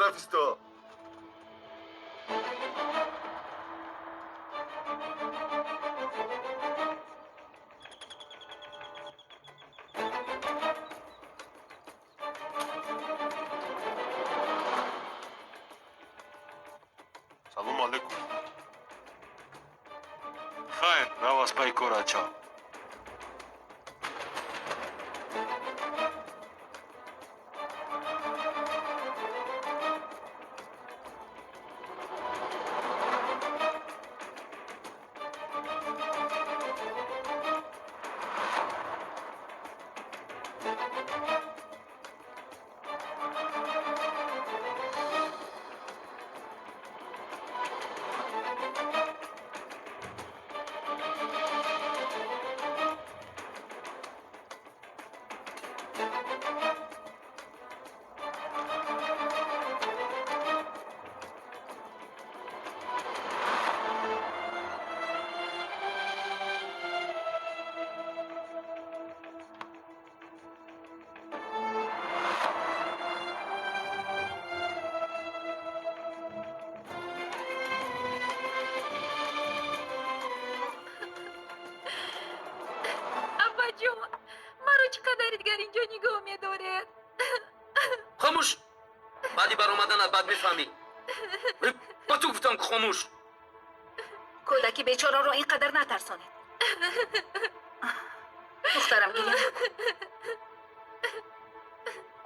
Тараф исто. Салому алейкум. Хайр, рав аз пайи корат шав. Апаҷон, маро чӣ қадари дигар инҷо нигоҳ медоред? Хомӯш, баъди баромаданат баъд мефаҳмӣ. Ба ту гуфтам, ки хомӯш. Кӯдаки бечораро ин қадар натарсонед. Духтарам, гиря накун.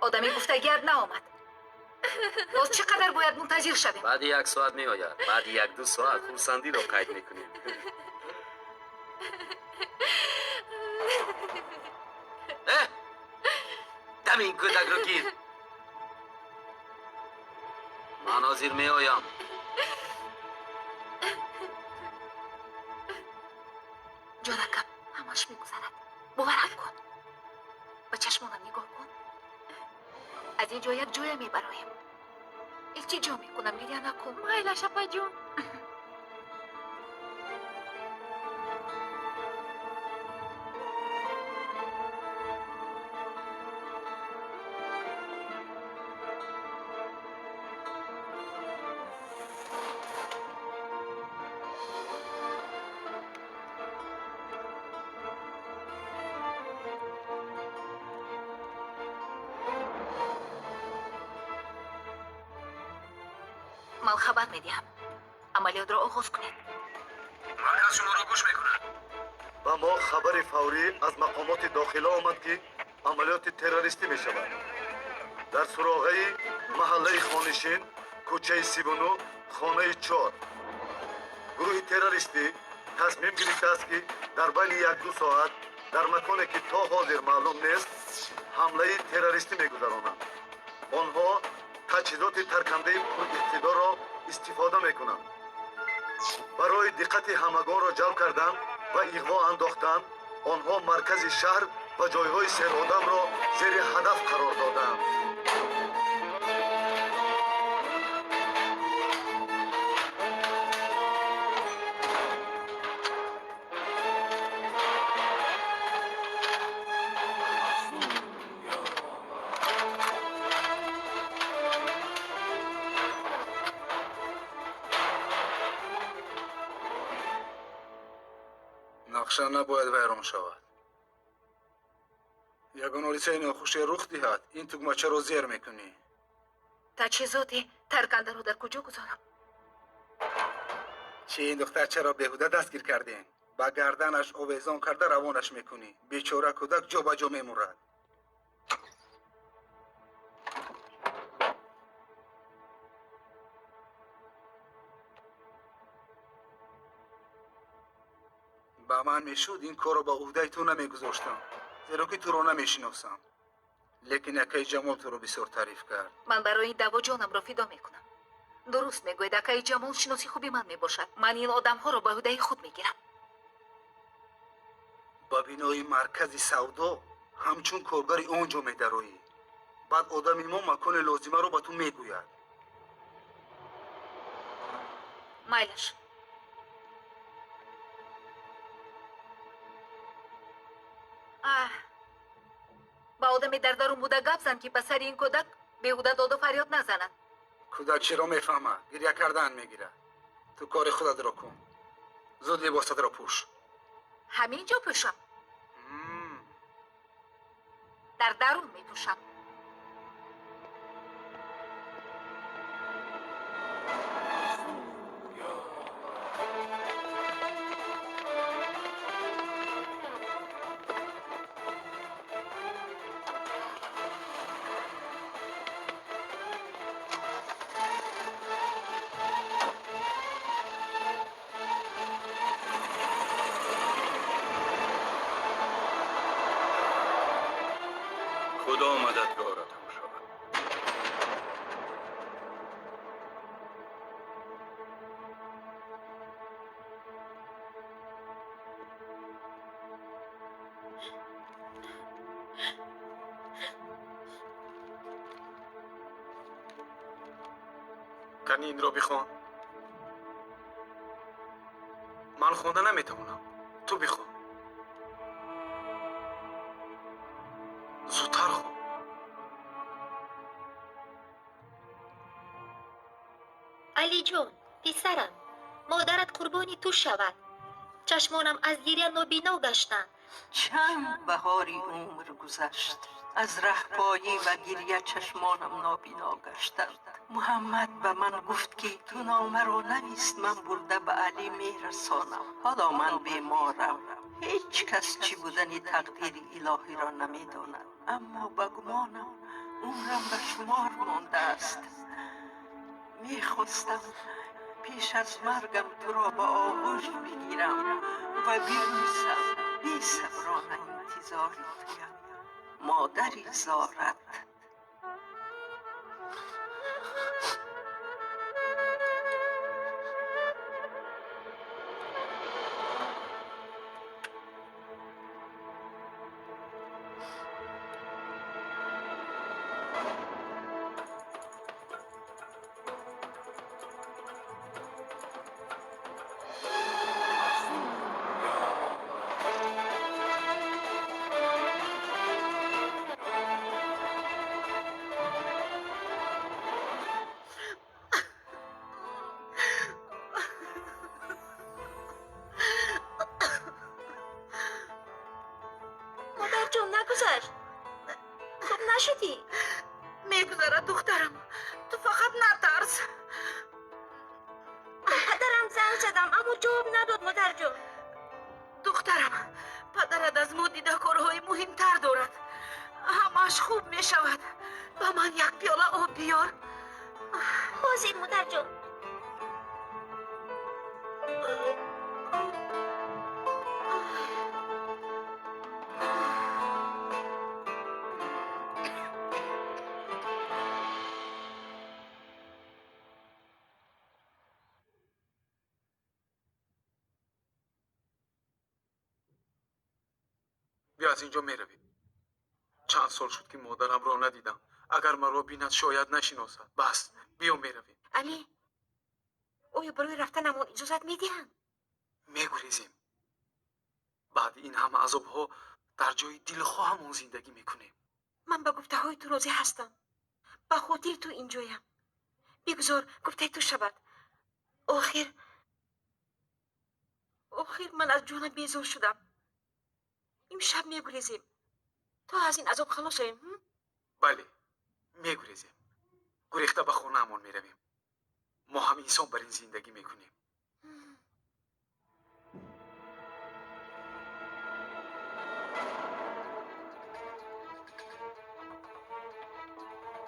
Одами гуфтагият наомад. Боз чӣ қадар бояд мунтазир шавем? Баъди як соат меояд. Баъди 1-ду соат хурсандиро қайд мекунем. Э, дами ин кӯдакро гир. Ман ҳозир меоям. Ҷонакам, ҳамаш мегузарад, боварам кун. Ба чашмонам нигоҳ кун. Аз ин ҷо як ҷоя мебароем. Илтиҷо мекунам, гиря накун. Майлаш, апаҷон. Ман хабар медиҳам, амалиётро оғоз кунед. Марказ шуморо гӯш мекунад. Ба мо хабари фаврӣ аз мақомоти дохила омад, ки амалиёти террористӣ мешавад дар суроғаи маҳаллаи Хонишин, кӯчаи 39, хонаи 4. Гурӯҳи террористӣ тасмим гирифтааст, ки дар байни 1-ду соат дар маконе, ки то ҳозир маълум нест, ҳамлаи террористӣ мегузаронанд. Онҳо таҷҳизоти таркандаи пуриқтидорро истифода мекунанд. Барои диққати ҳамагонро ҷалб кардан ва иғво андохтан онҳо маркази шаҳр ва ҷойҳои серодамро зери ҳадаф қарор додаанд. Нақша набояд вайрон шавад. Ягон ҳодисаи нохуше рух диҳад, ин тугмачаро зер мекунӣ. Таҷҳизоти таркандаро дар куҷо гузорам? Чи, ин духтарчаро беҳуда дастгир кардем? Ба гарданаш овезон карда равонаш мекунӣ. Бечора кӯдак ҷо ба ҷо мемурад. Ба ман мешуд, ин корро ба ӯҳдаи ту намегузоштам, зеро ки туро намешиносам, лекин акаи Ҷамол туро бисёр таъриф кард. Ман барои ин даъво ҷонамро фидо мекунам. Дуруст мегӯед, акаи Ҷамол шиноси хуби ман мебошад. Ман ин одамҳоро ба ӯҳдаи худ мегирам. Ба бинои маркази савдо ҳамчун коргари он ҷо медароӣ. Баъд одами мо макони лозимаро ба ту мегӯяд. Майлаш. Аҳ, ба одаме дар дарун буда гап зан, ки ба сари ин кӯдак беҳуда доду фарёд назанад. Кӯдак чиро мефаҳмад? Гиря кардан мегирад. Ту кори худатро кун. Зуд либосатро пӯш. Ҳамин ҷо пӯшам? Дар дарун мепӯшам. Худо мададгоратон шавад. Кани инро бихон. Ман хонда наметавонам. Ту бихон. Зудтар хон. Алиҷон, писарам, модарат қурбони ту шавад. Чашмонам аз гиря нобино гаштанд. Чанд баҳори умр гузашт. Аз раҳпоӣ ва гиря чашмонам нобино гаштанд. Муҳаммад ба ман гуфт, ки ту номаро навис, ман бурда ба Алӣ мерасонам. Ҳоло ман беморам. Ҳеҷ кас чӣ будани тақдири илоҳиро намедонад. Аммо ба гумонам умрам ба шумор мондааст. Мехостам пеш аз маргам туро ба оғӯш бигирам ва бибӯсам. Бесаброна интизори туям. Модари зорат. Модарҷон, нагузашт. Хуб нашудӣ? Мегузарад, духтарам. Ту фақат натарс. Ба падарам занг задам, аммо ҷавоб надод, модарҷон. Духтарам, падарат аз мо дида корҳои муҳимтар дорад. Ҳамааш хуб мешавад. Ба ман як пиёла об биёр. Ҳозир, модарҷон. Биё аз инҷо меравем. Чанд сол шуд, ки модарамро надидам. Агар маро бинад, шояд нашиносад. Бас, биё меравем. Алӣ, оё барои рафтанамон иҷозат медиҳанд? Мегурезем. Баъди ин ҳама азобҳо дар ҷои дилхоҳамон зиндагӣ мекунем. Ман ба гуфтаҳои ту розӣ ҳастам. Ба хотири ту инҷоям. Бигузор гуфтаи ту шавад. Охир ман аз ҷонам безор шудам. Имшаб мегурезем, то аз ин азоб халос шавем. Бале, мегурезем. Гурехта ба хонаамон меравем. Мо ҳам инсон бар ин зиндагӣ мекунем.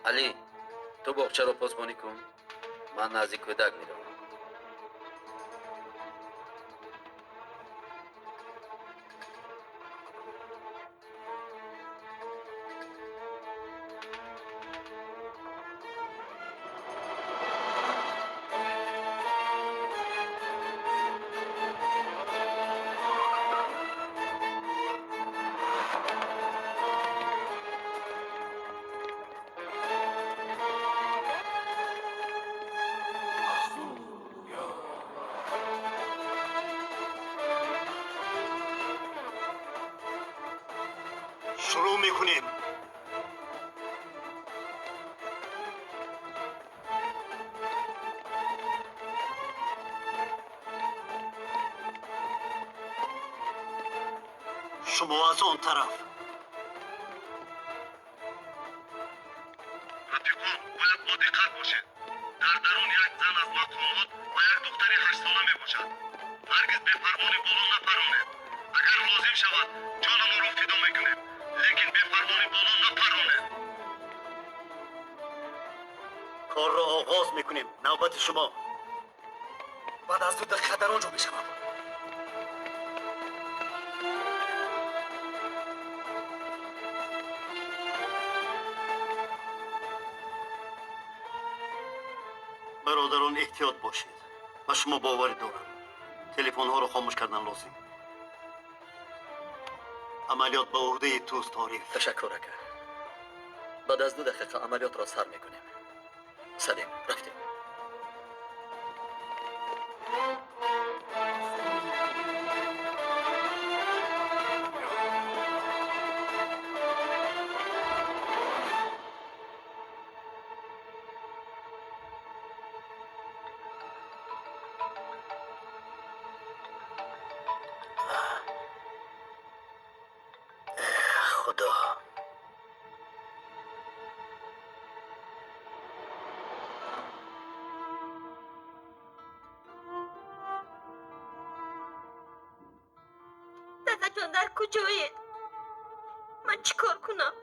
Алӣ, ту боғчаро посбонӣ кун. Ман назди кӯдак меравам. Шурӯъ мекунем. Шумо аз он тараф. Рафиқон, бояд бодиққат бошед. Дар дарун як зан аз мақомот ва як духтари 8-сола мебошад. Ҳаргиз бефармони боло напаронед. Агар лозим шавад, ҷонамонро фидо мекунем, лекин бефармони боло напаронед. Корро оғоз мекунем. Навбати шумо. Баъд аз 2 дақиқа дар он ҷо мешавам. Бародарон, эҳтиёт бошед. Ба шумо боварӣ дорам. Телефонҳоро хомӯш кардан лозим. Амалиёт ба уҳдаи туст, Ориф. Ташаккур, ака. Баъд аз 2 дақиқа амалиётро сар мекунем. Салим, рафтем. Худо. Дадаҷон, дар куҷоед? Ман чӣ кор кунам?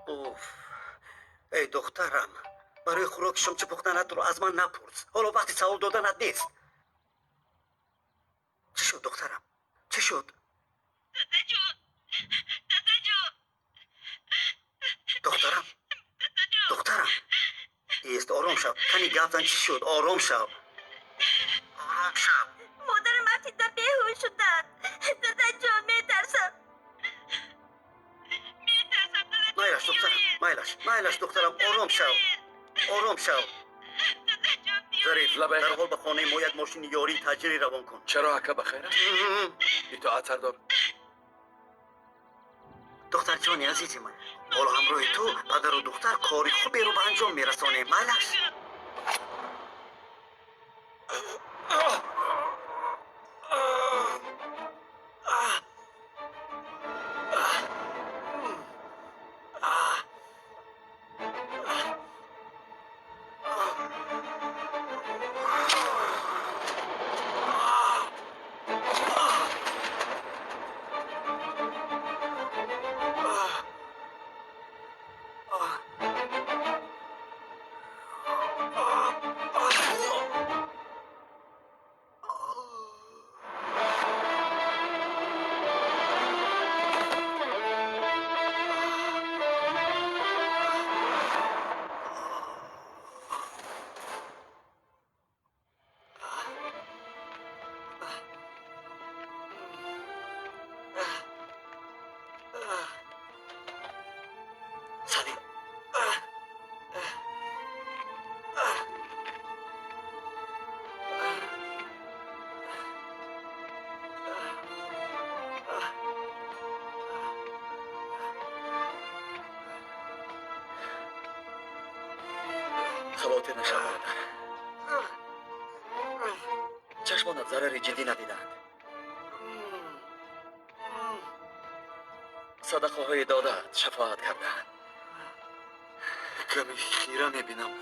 Уф, эй духтарам, барои хӯроки шом чӣ пухтанатро аз ман напурс. Ҳоло вақти савол доданат нест. Чӣ шуд, духтарам? Чӣ шуд? Дадаҷон, дадаҷон, Духтарам, духтарам, ист, ором шав. Кани гап зан, чӣ шуд? Ором шав, ором шав. Модарам афтида беҳуш шуданд. Дадаҷон, метарсам, метарсам. Майлаш, духтарам, майлаш, майлаш, духтарам, ором шав, ором шав. Зариф, лабай. Дарҳол ба хонаи мо як мошини ёрии таъҷилӣ равон кун. Чаро, ака, ба хайр аст? Итоат, сардор. Духтарҷони азизи ман, ҳоло ҳамроҳи ту падару духтар кори хуберо ба анҷом мерасонем. Майлаш. Салим, хавотир нашав, бародар. Чашмонат зарари ҷиддӣ надидаанд. Садақаҳои додаат шафоат кардаанд. Ками хира мебинам.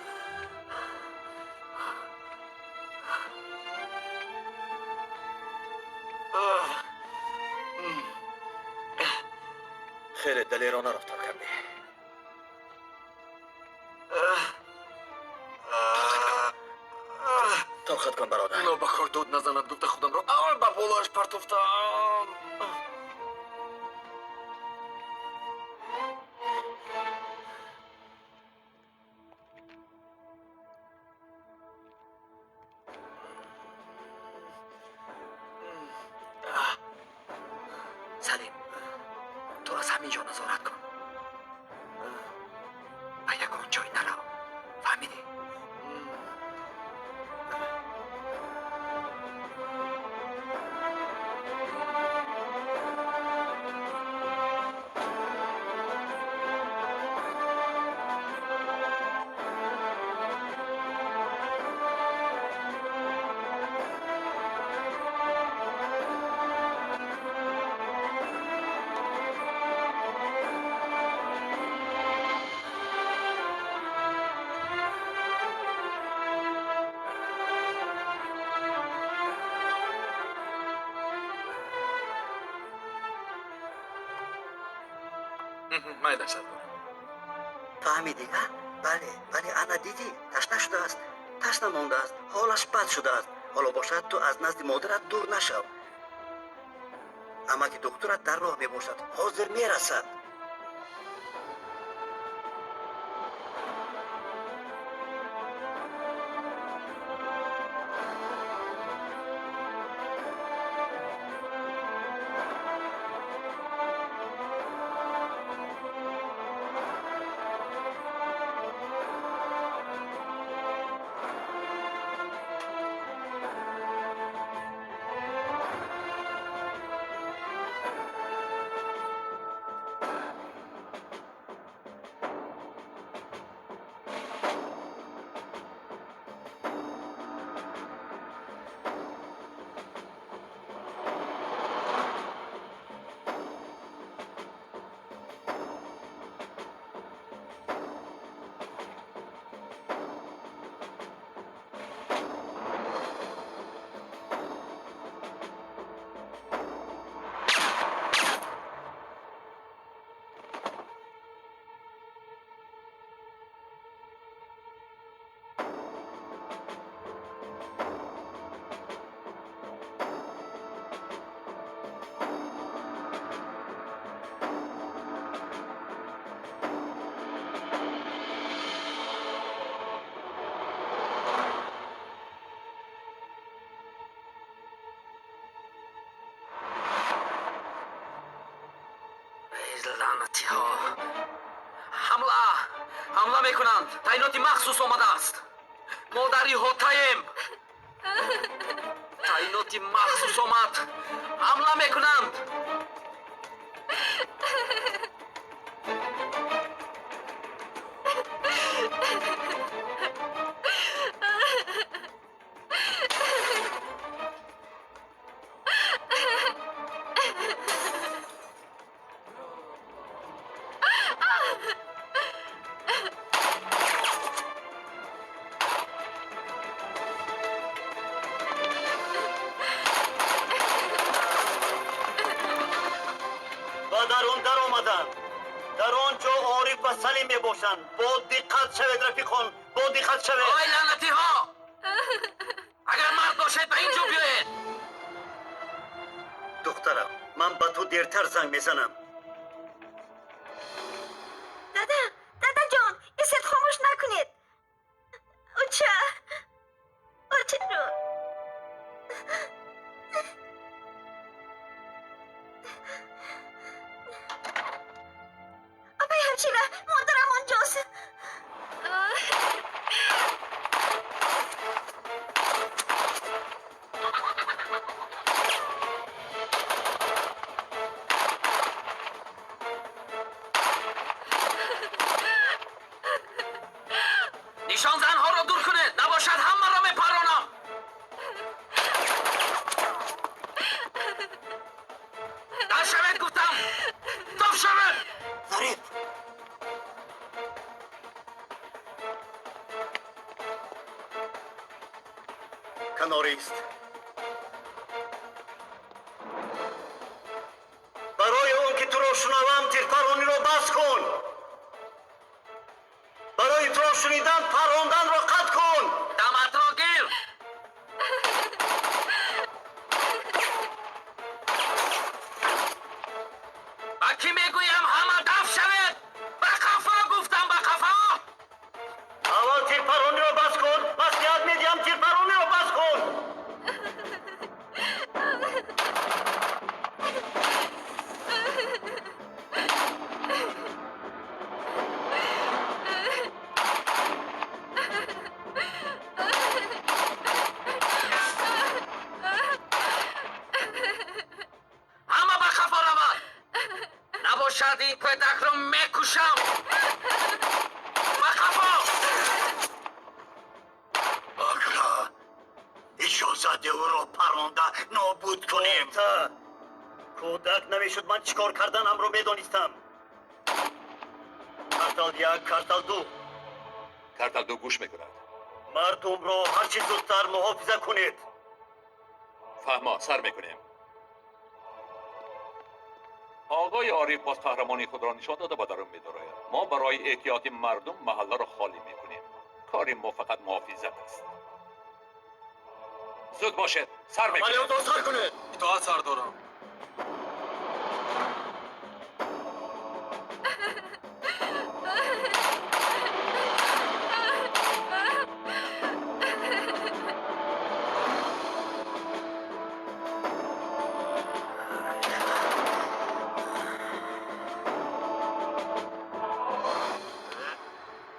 Хеле далерона рафтор кардӣ. Тоқат кун, бародар. Нобакор дуд назанад гуфта, худамро ба болояш партофтам. Салим, ту аз ҳамин ҷо назорат кун, ба ягон ҷой нарав, фаҳмидӣ? Майда, сардор. Фаҳмидӣ, а? Бале, бале, ана дидӣ, ташна шудааст, ташна мондааст, ҳолаш бад шудааст. Ҳоло бошад, ту аз назди модарат дур нашав. Амаки духтурат дар роҳ мебошад, ҳозир мерасад. Лаънатиҳо! Ҳамла! Ҳамла мекунанд! Таъиноти махсус омадааст! Мо дар иҳотаем! Таъиноти махсус омад! Ҳамла мекунанд! Ба дарун даромаданд. Дар он ҷо Ориф ва Салим мебошанд. Бо диққат шавед, рафиқон, бо диққат шавед. Ой, лаънатиҳо! Агар мард бошед, ба ин ҷо биёед! Духтарам, ман ба ту дертар занг мезанам. Дада, дадаҷон, исет хомӯш накунед. Оча, очаҷон. Апай ҳамшира, модарам онҷост. Нишонзанҳоро дур кунед, набошад ҳамаро мепаронам! Дар шавед, гуфтам! Тоф шавед! Зариф! Канорист. Барои он ки туро шунавам, тирпарониро бас кун. Барои туро шунидан, паронданро қатъ кун. Даматро гир! Ба кӣ мегӯям, ҳама дафт шавед? Ба қафо гуфтам, ба қафо! Аввал тирпарониро бас кун, маслиҳат медиҳам, тирпарониро бас кун. Ҳама ба қафо равад! Набошад ин кӯдакро мекушам! Ба қафо! Ака, иҷозат де ӯро паронда нобуд кунем. Кӯдак намешуд, ман чӣ кор карданамро медонистам. Картал як, Картал ду. Картал ду гӯш мекунад. Мардумро ҳарчи зудтар муҳофиза кунед. Фаҳмо, сар мекунем. Оғои Ориф боз қаҳрамонии худро нишон дода ба дарун медарояд. Мо барои эҳтиёти мардум маҳалларо холӣ мекунем. Кори мо фақат муҳофизат аст. Зуд бошед, сар мекунем. Амалиётро сар кунед. Итоат, сардорам.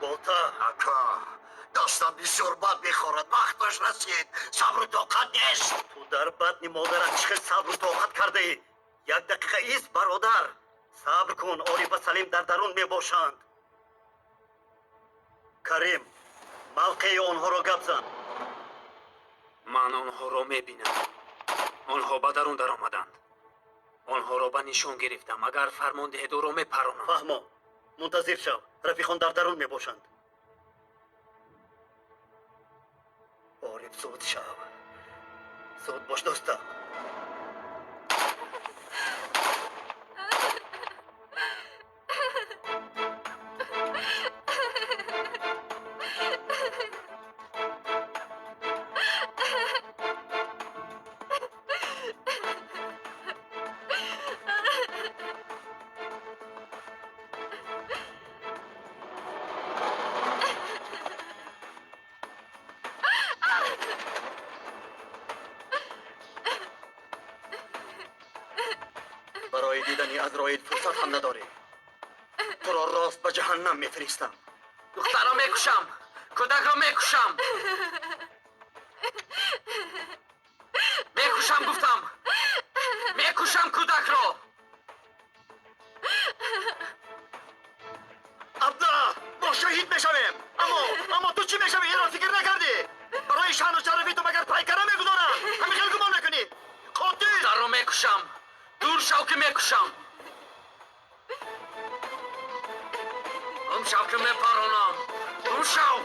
Болта. Ака, дастам бисёр бад мехорад. Вақташ расид. Сабру тоқат нест. Ту дар батни модарат чӣ хел сабру тоқат кардаӣ? Як дақиқа ист, бародар. Сабр кун, Ориф ва Салим дар дарун мебошанд. Карим, мавқеи онҳоро гап зан. Ман онҳоро мебинам. Онҳо ба дарун даромаданд. Онҳоро ба нишон гирифтам. Агар фармон диҳед, ӯро мепаронам. Фаҳмо, мунтазир шав. Рафиқон дар дарун мебошанд. Ориф, зуд шав. Зуд бош, дӯстам. Барои дидани Азроил фурсат ҳам надорӣ. Туро рост ба ҷаҳаннам мефиристам. Духтарро мекушам, кӯдакро мекушам. Мекушам гуфтам. Мекушам кӯдакро. Абдулла, мо шаҳид мешавем. Аммо ту чӣ мешавӣ? Инро фикр накардӣ? Барои шаъну шарафи ту магар пайкара мегузорам? Ҳамин хел гумон мекунӣ? Қотил! Духтарро мекушам. Дур шав ки мекушам. Гум шав ки мепаронам. Дур шав!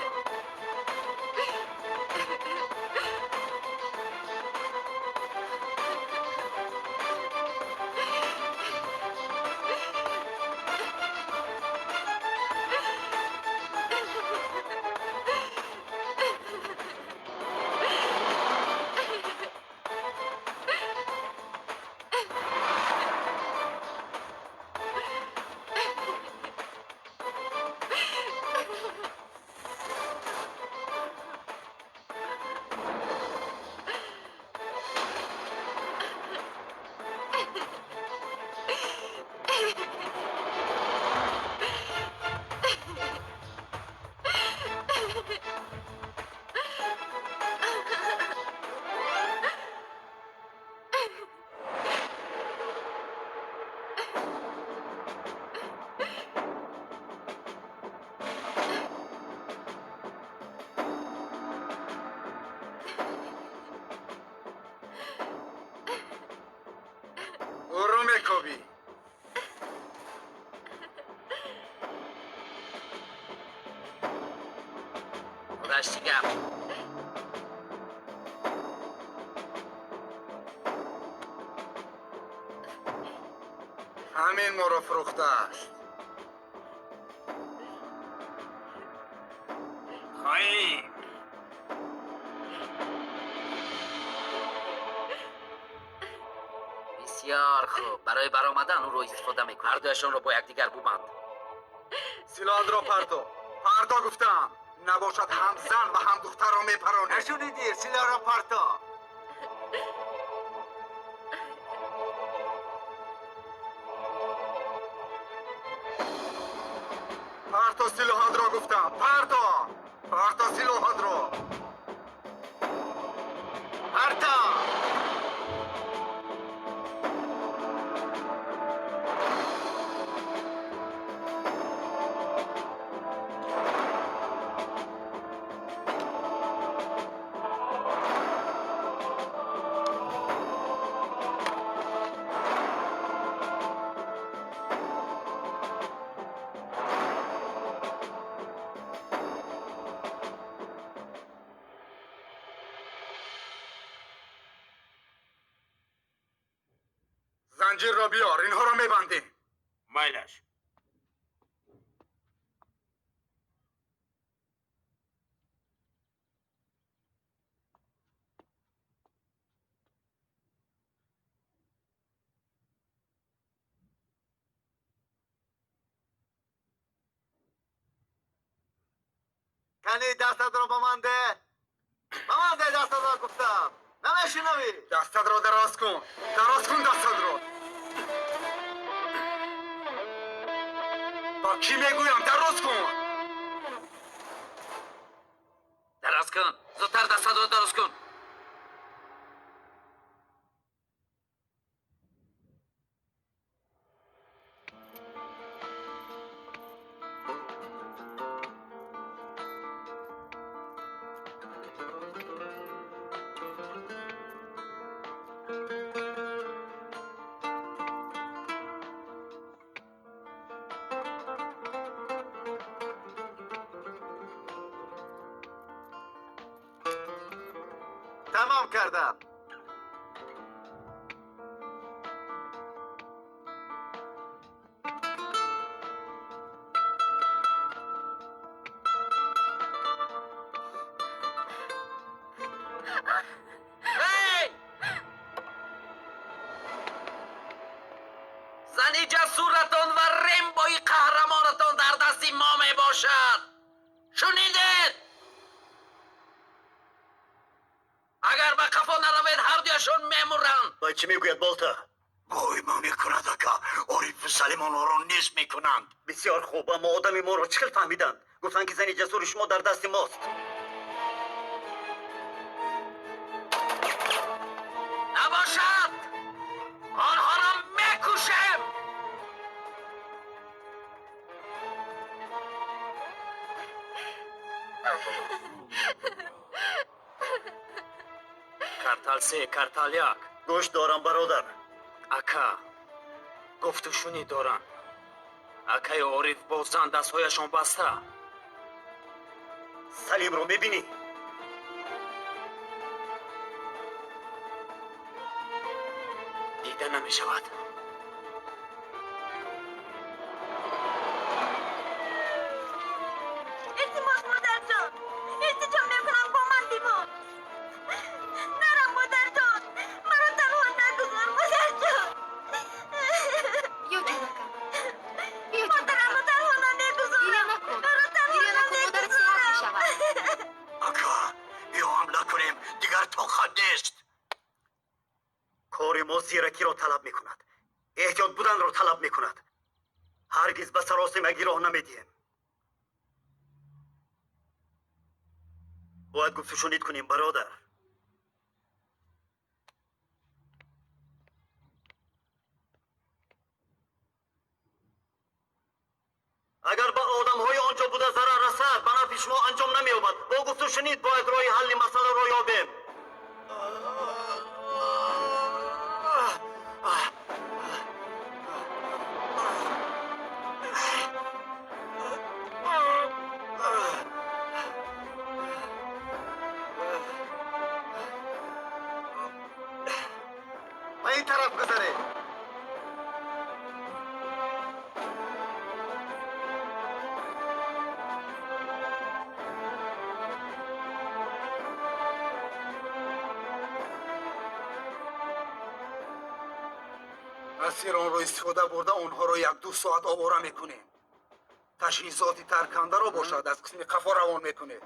Ӯро мекобӣ. Рости гап. Ҳамин моро фурӯхтааст. Хоин! Бисёр хуб. Барои баромадан ӯро истифода мекунем. Ҳардуяшонро бо якдигар бубанд. Силоҳатро парто. Парто гуфтам. Набошад ҳам зан ва ҳам духтарро мепаронем. Нашунидӣ? Силоҳро парто. Парто силоҳатро гуфтам. Парто! Парто силоҳатро. Парто! Занҷирро биёр, инҳоро мебандем. Майлаш. Кани дастатро ба ман де. Ба ман де дастатро гуфтам. Намешунавӣ? Дастатро дароз кун. Дароз кун дастатро. Ба кӣ мегӯям? Дароз кун. Дароз кун. Зудтар дастатро дароз кун. Тамом кардам. Эй! Зани ҷасуратон ва Рембои қаҳрамонатон дар дасти мо мебошад. Шунидед? Агар ба қафо наравед, ҳардуяшон мемуранд. Вай чӣ мегӯяд, Болта? Вой ма мекунад, ака. Орифу Салим онҳоро нест мекунанд. Бисёр хуб, аммо одами моро чӣ хел фаҳмиданд? Гуфтанд, ки зани ҷасури шумо дар дасти мост. Набошад, онҳоро мекушем. Картал се, картал як. Гӯш дорам, бародар. Ака, гуфтушунид доранд. Акаи Ориф бо зан дастҳояшон баста. Салимро мебинӣ? Дида намешавад. Илтимос, модарҷон, илтиҷо мекунам, бо ман бимон. Нарам, модарҷон, маро танҳо нагузор, модарҷон. Биё, ҷонакам, биё. Модарамро танҳо намегузорам. Гиря накун. Маро танҳо Гиря накун, модарат сиҳат намегузорам. мешавад. Ака, биё ҳамла кунем, дигар тоқат нест. Кори мо зиракиро талаб мекунад, эҳтиёт буданро талаб мекунад. Ҳаргиз ба саросимагӣ роҳ намедиҳем. Бояд гуфтушунид кунем, бародар. Агар ба одамҳои он ҷо буда зарар расад, ба нафъи шумо анҷом намеёбад. Бо гуфтушунид бояд роҳи ҳалли масъаларо ёбем. Ба ин тараф гузаред. Асиронро истифода бурда, онҳоро як-ду соат овора мекунем. Таҷҳизоти таркандаро бошад, аз қисми қафо равон мекунед.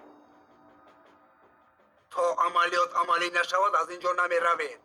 То амалиёт амалӣ нашавад, аз ин ҷо намеравед.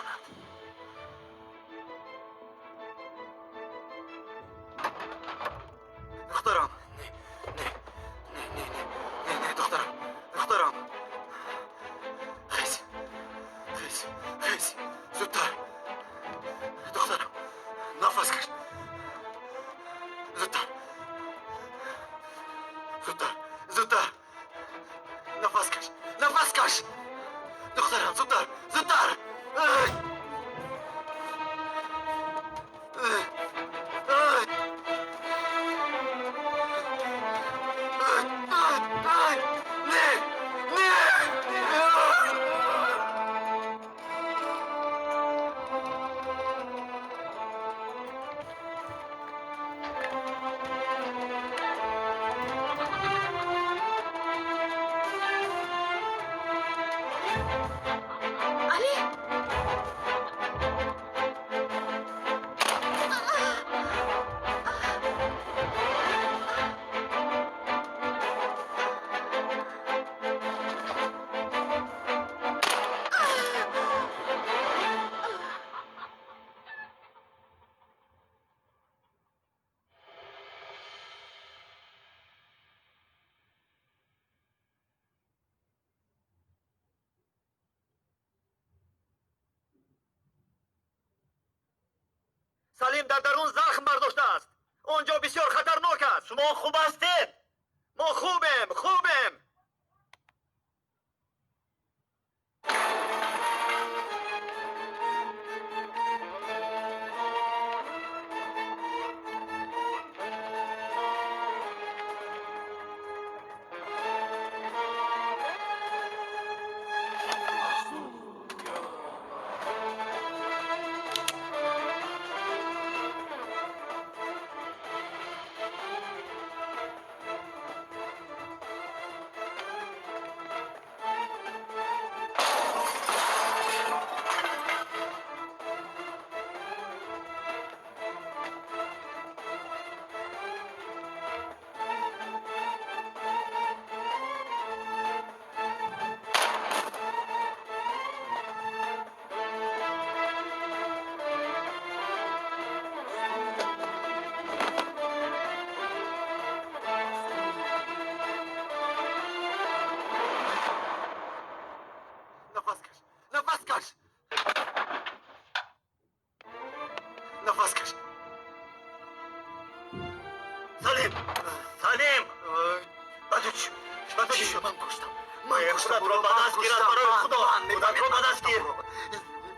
мекунад. Духтарам, не, не, не, не, не, не, духтарам, духтарам. Хез, хез, хез, зудтар. Духтарам, нафас каш. Зудтар. Зудтар, зудтар. Нафас каш, нафас каш. Духтарам, зудтар, зудтар. Ай! Ай! Ай! Ай! Не! Не! Алӣ! Салим дар дарун захм бардоштааст. Он ҷо бисёр хатарнок аст. Шумо хуб ҳастед? Мо хубем, хубем. Нафас каш, нафас каш. Нафас каш. Салим! Салим! Ба ту чӣ? Ба ту чӣ? Ман куштам. Ман куштам. Худатро ба даст гир аз барои Худо. Худатро ба даст гир.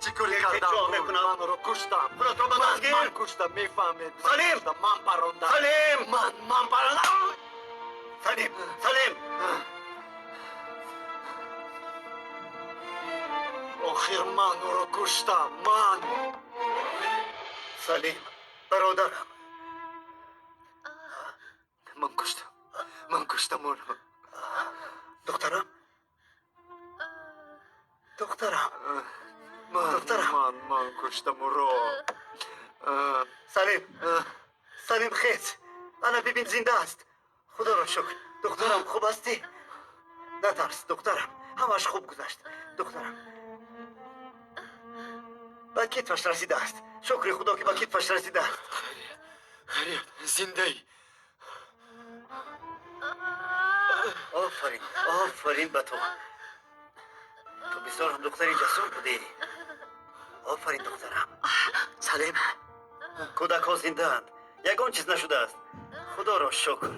Чӣ коре кардам? Илтиҷо мекунам. Ман ӯро куштам. Худатро ба даст гир. Ман куштам, мефаҳмед. Ман Салим! куштам, ман парондам. Салим! Ман парондам. Салим! Салим! Охир ман ӯро куштам. Ман. Салим, бародарам. Ман куштам. Ман куштам ӯро. Духтарам? Духтарам. Ман, Духтарам. ман куштам ӯро. Салим! Салим, хез! Ана бибин, зинда аст. Худоро шукр. Духтарам, хуб ҳастӣ? Натарс, духтарам. Ҳамаш хуб гузашт. Духтарам. Ба китфаш расидааст. Шукри Худо, ки ба китфаш расидааст. Хайрият, зиндаӣ. Офарин, офарин ба ту. Ту бисёр ҳам духтари ҷасур будӣ. Офарин, духтарам. Салим, кӯдакҳо зиндаанд. Ягон чиз нашудааст. Худоро шукр.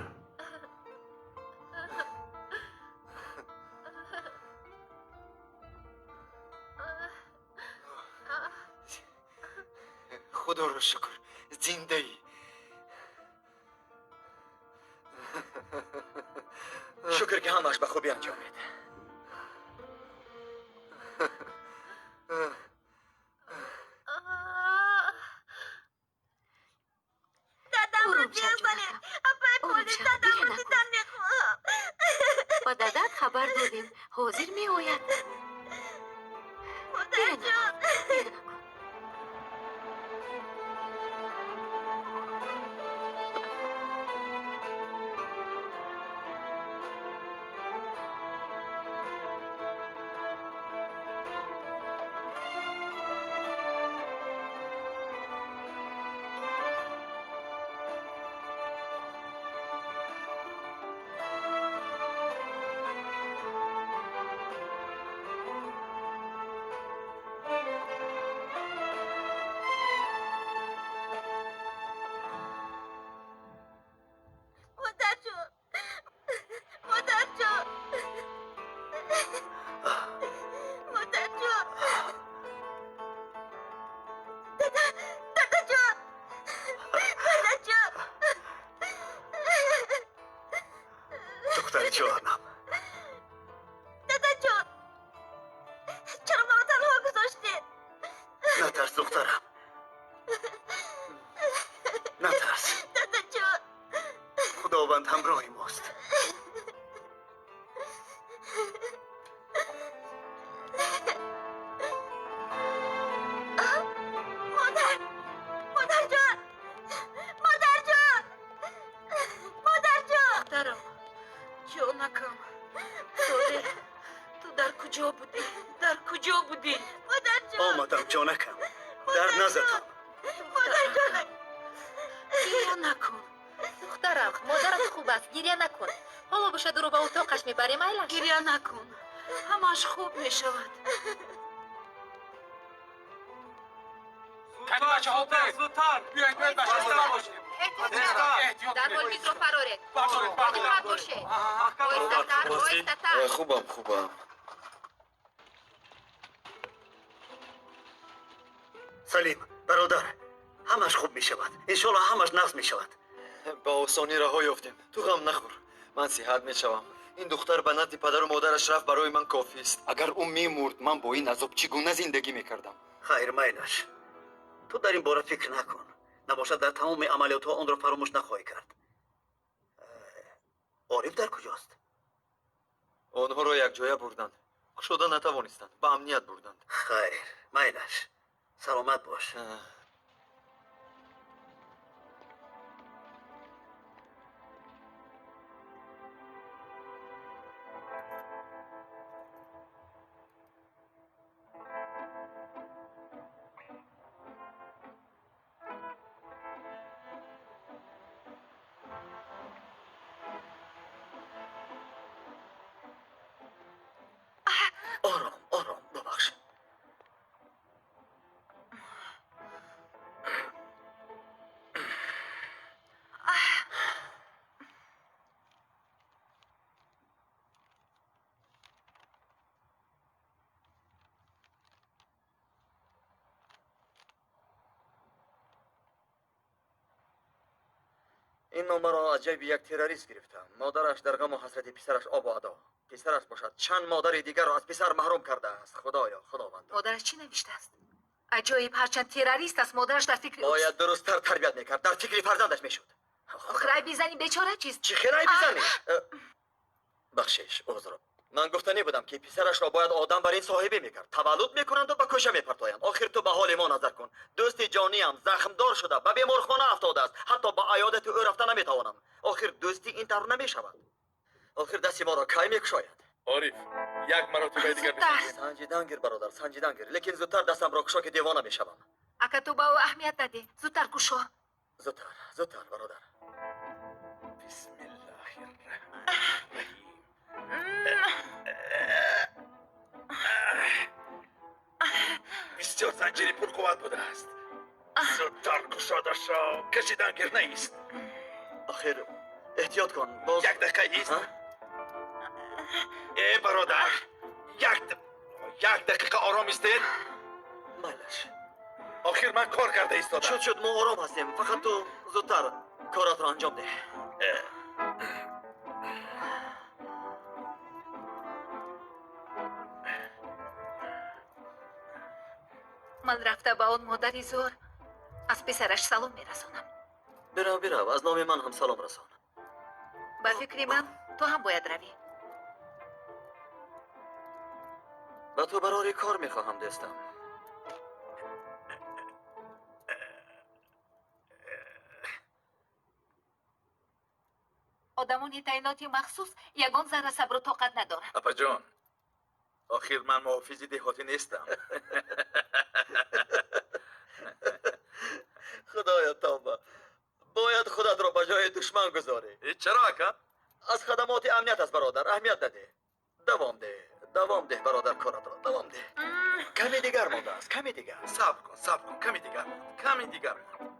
Худоро шукр, зиндаӣ. Шукр, ки ҳамааш ба хубӣ анҷомид. Дадамро Ором шав, биёзанед. ҷонакам. Апай Ором полис, шав, дадамро гиря накун. дидан мехоҳам. Ба дадат хабар додем. Ҳозир меояд. Гиря Модарҷон. накун. Гиря накун. Дада, дадаҷон, дадаҷон. Духтари ҷонам. Дадаҷон, чаро маро танҳо гузоштед? Натарс, духтарам. Натарс. Дадаҷон. Худованд ҳамроҳи мост. Модар, модарҷон, модарҷон, модарҷон. Духтарам, ҷонакам, Солеҳ, ту дар куҷо будӣ? Дар куҷо будӣ? Модарҷон. Омадам, ҷонакам. Дар назадам. Модарҷонак. Гиря накун. Духтарам, модарат хуб аст, гиря накун. Ҳоло бошад ӯро ба утоқаш мебарем, айлаш. Гиря накун. Ҳамааш хуб мешавад. Зудтар, биёед, биёед, бачаҳо бошем. Дар ҳол мизро фароред. Бодиққат бошед. Оҳистатар, оҳистатар. Хубам, хубам. Салим, бародар, ҳамаш хуб мешавад. Иншоалло ҳамаш нағз мешавад. Ба осонӣ раҳо ёфтем. Ту ғам нахӯр. Ман сиҳат мешавам. Ин духтар ба назди падару модараш рафт, барои ман кофист. Агар ӯ мемурд, ман бо ин азоб чӣ гуна зиндагӣ мекардам? Хайр, майлаш. Ту дар ин бора фикр накун. Набошад дар тамоми амалиётҳо онро фаромӯш нахоҳӣ кард. Ориф дар куҷост? Онҳоро якҷоя бурданд. Кушода натавонистанд. Ба амният бурданд. Хайр, майлаш. Саломат бош. Ором, ором, бубахш. Ин номаро аз ҷайби як террорист гирифтам. Модараш дар ғаму ҳасрати писараш обу адо. Писараш бошад чанд модари дигарро аз писар маҳрум кардааст. Худоё, худованд. Модараш чӣ навиштааст? Аҷоиб, ҳарчанд террорист аст, модараш дар фикри ӯст. Бояд дурусттар тарбият мекард, дар фикри фарзандаш мешуд. Охир айби зани бечора чист? Чӣ хел айби зани? Бахшиш, узр. Ман гуфтанӣ будам, ки писарашро бояд одам бар ин соҳибӣ мекард. Таваллуд мекунанду ба кӯча мепартоянд. Охир ту ба ҳоли мо назар кун. Дӯсти ҷониам захмдор шуда, ба беморхона афтодааст. Ҳатто ба аёдати ӯ рафта наметавонам. Охир дӯстӣ ин тавр намешавад. Охир дасти моро кай мекушояд? Ориф, як маротибаи дигар Зудтар. Санҷидан гир, бародар, санҷидан гир. Лекин зудтар дастамро кушо, ки девона мешавам. Ака, ту ба ӯ аҳамият надеҳ. Зудтар кушо. Зудтар, зудтар, бародар. Бисёр занҷири пурқувват будааст. Зудтар кушода шав, кашидан гир нест. Охир эҳтиёт кун, боз. Як дақиқа ист. Э, бародар, як дақиқа ором истед. Майлаш. Охир ман кор карда истодам. Шуд, шуд, мо ором ҳастем. Фақат ту зудтар коратро анҷом деҳ. Ман рафта ба он модари зор аз писараш салом мерасонам. Бирав, бирав, аз номи ман ҳам салом расон. Ба фикри ман, ту ҳам бояд равӣ. Ба ту барори кор мехоҳам, дӯстам. Одамони таъиноти махсус ягон зарра сабру тоқат надоранд. Апаҷон, охир ман муҳофизи деҳотӣ нестам. Худоё, тавба. Бояд худатро ба ҷои душман гузорӣ. Чаро, ака? Аз хадамоти амният аст, бародар, аҳамият надеҳ. Давом деҳ, давом деҳ, бародар, коратро давом деҳ. Каме дигар мондааст, каме дигар. Сабр кун, сабр кун, каме дигар монд, каме дигар монд.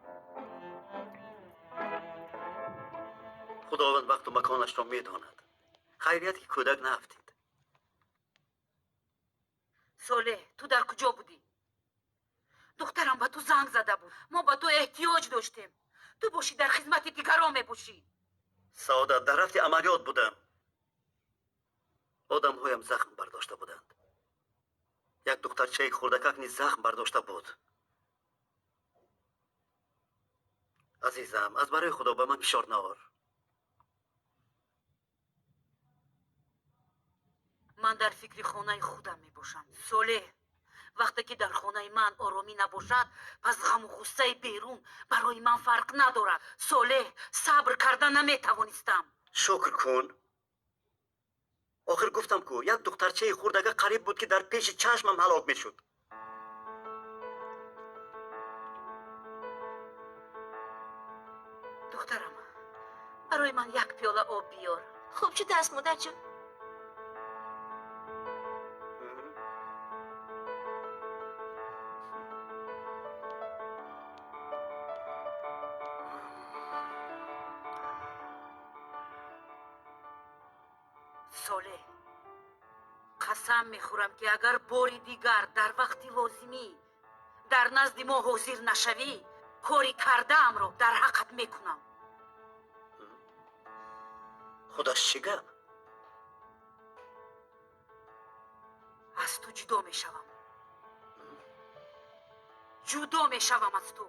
Худованд вақту маконашро медонад. Хайрият, ки кӯдак наафтид. Солеҳ, ту дар куҷо будӣ? Духтарам Ба ту занг зада буд. Мо ба ту эҳтиёҷ доштем. Ту бошӣ дар хизмати дигарон мебошӣ. Саодат, дар рафти амалиёт будам. Одамҳоям захм бардошта буданд. Як духтарчаи хурдакак низ захм бардошта буд. Азизам, аз барои Худо ба ман фишор наор. Ман дар фикри хонаи худам мебошам. Солеҳ, вақте ки дар хонаи ман оромӣ набошад, пас ғаму ғуссаи берун барои ман фарқ надорад. Солеҳ, сабр карда наметавонистам. Шукр кун. Охир гуфтам ку, як духтарчаи хурдага қариб буд, ки дар пеши чашмам ҳалок мешуд. Духтарам, барои ман як пиёла об биёр. Хуб шудааст, модарҷон. Солеҳ, қасам мехӯрам, ки агар бори дигар дар вақти лозимӣ дар назди мо ҳозир нашавӣ, кори кардаамро дар ҳаққат мекунам. Худаш чӣ гап? Аз ту ҷудо мешавам. Ҷудо мешавам аз ту.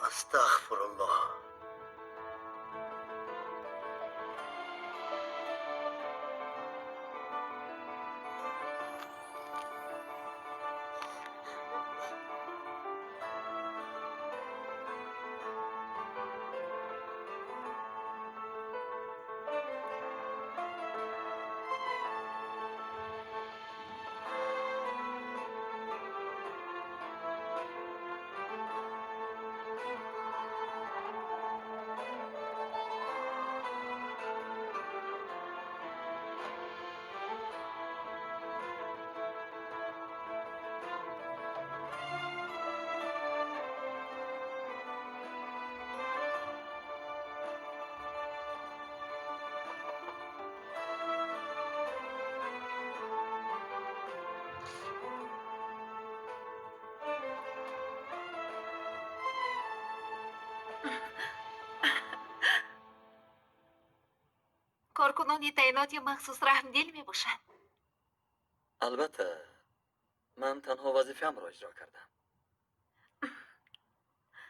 Астағфируллоҳ. Коркунони таъиноти махсус раҳмдил мебошанд. Албатта, ман танҳо вазифаамро иҷро кардам.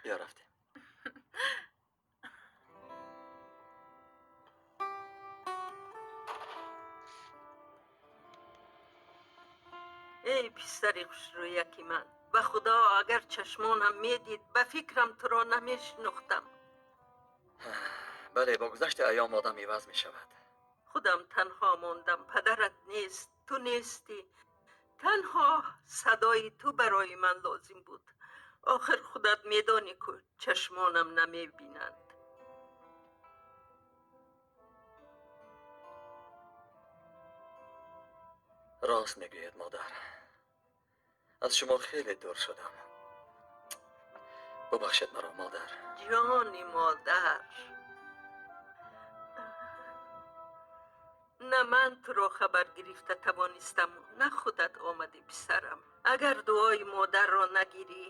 Биё рафтем. Эй писари хушрӯяки ман, ба Худо агар чашмонам медид, ба фикрам туро намешинохтам. Бале, бо гузашти айём одам иваз мешавад. Худам танҳо мондам, падарат нест, ту нестӣ. Танҳо садои ту барои ман лозим буд. Охир худат медонӣ, ку чашмонам намебинанд. Рост мегӯед, модар. Аз шумо хеле дур шудам. Бубахшед маро, модар. Ҷони модар. На ман туро хабар гирифта тавонистам, на худат омадӣ, писарам. Агар дуои модарро нагирӣ,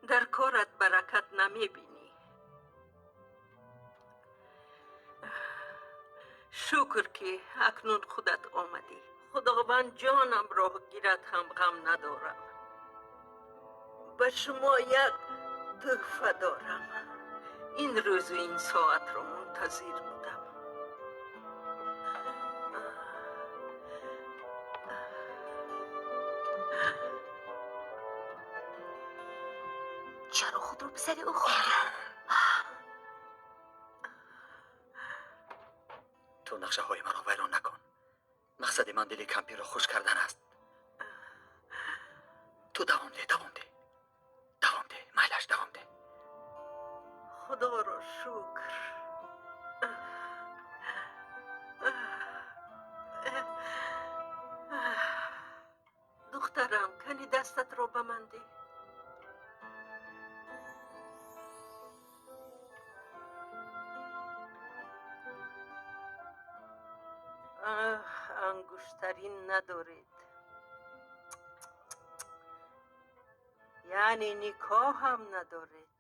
дар корат баракат намебинӣ. Шукр, ки акнун худат омадӣ. Худованд ҷонамро гирад ҳам ғам надорам. Ба шумо як тӯҳфа дорам. Ин рӯзу ин соатро мунтазир будам. Чаро худро писари ӯ хондӣ? Ту нақшаҳои маро вайрон накун. Мақсади ман дили кампирро хуш кардан аст. Ту давом деҳ, давом деҳ, давом деҳ, майлаш, давом деҳ. Худоро шукр. Духтарам, кани дастатро ба ман деҳ. Ангуштарин надоред. Яъне никоҳ ҳам надоред.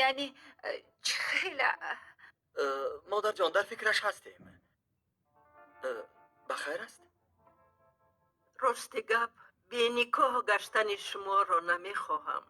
Яъне чӣ хела? Модарҷон, дар фикраш ҳастем. Ба хайр аст? Рости гап, беникоҳ гаштани шуморо намехоҳам.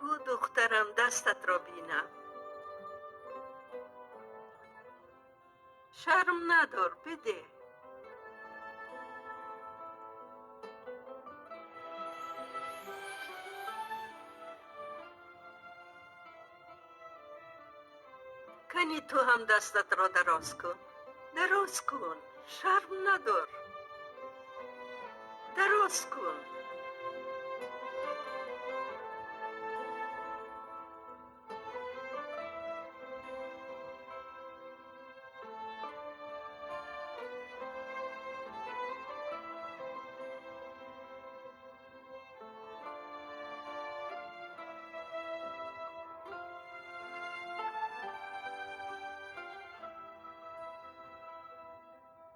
Ку духтарам, дастатро бинам. Шарм надор, бидеҳ. Кани ту ҳам дастатро дароз кун. Дароз кун, шарм надор. Дароз кун.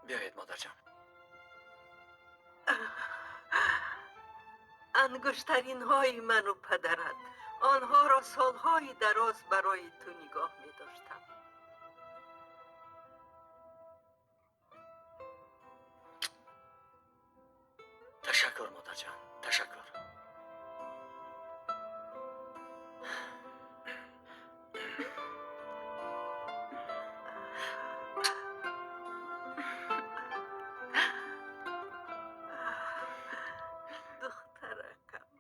Биёед, модарҷон. Ангуштаринҳои ману падарат. Онҳоро солҳои дароз барои ту нигоҳ медоштам. Ташаккур, модарҷон, ташаккур. Духтаракам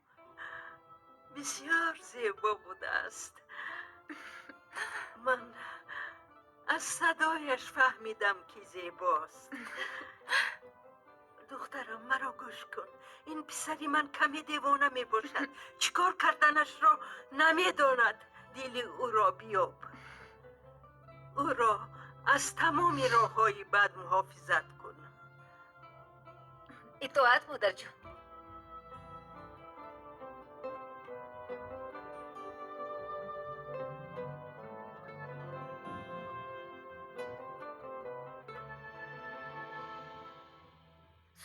бисёр зебо будааст. Ман аз садояш фаҳмидам, ки зебост. Духтарам, маро гӯш кун. Ин писари ман каме девона мебошад. Чӣ кор карданашро намедонад. Дили ӯро биёб. Ӯро аз тамоми роҳҳои бад муҳофизат кун. Итоат, модарҷон.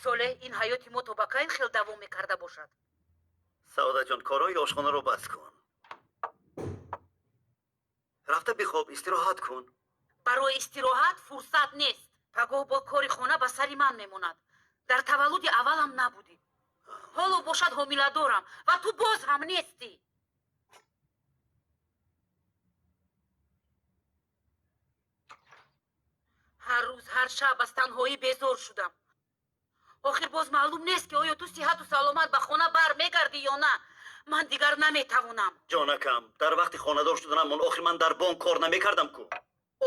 Солеҳ, ин ҳаёти мо то ба кай хел давом мекарда бошад? Саодаҷон, корҳои ошхонаро бас кун. Рафта бихоб, истироҳат кун. Барои истироҳат фурсат нест. Пагоҳ бо кори хона ба сари ман мемонад. Дар таваллуди аввалам набудӣ. Ҳоло бошад ҳомиладорам ва ту боз ҳам нестӣ. Ҳар рӯз, ҳар шаб аз танҳоӣ безор шудам. Охир боз маълум нест, ки оё ту сиҳату саломат ба хона бар мегардӣ ё на. Ман дигар наметавонам. Ҷонакам, дар вақти хонадор шуданамон охир ман дар бонк кор намекардам ку.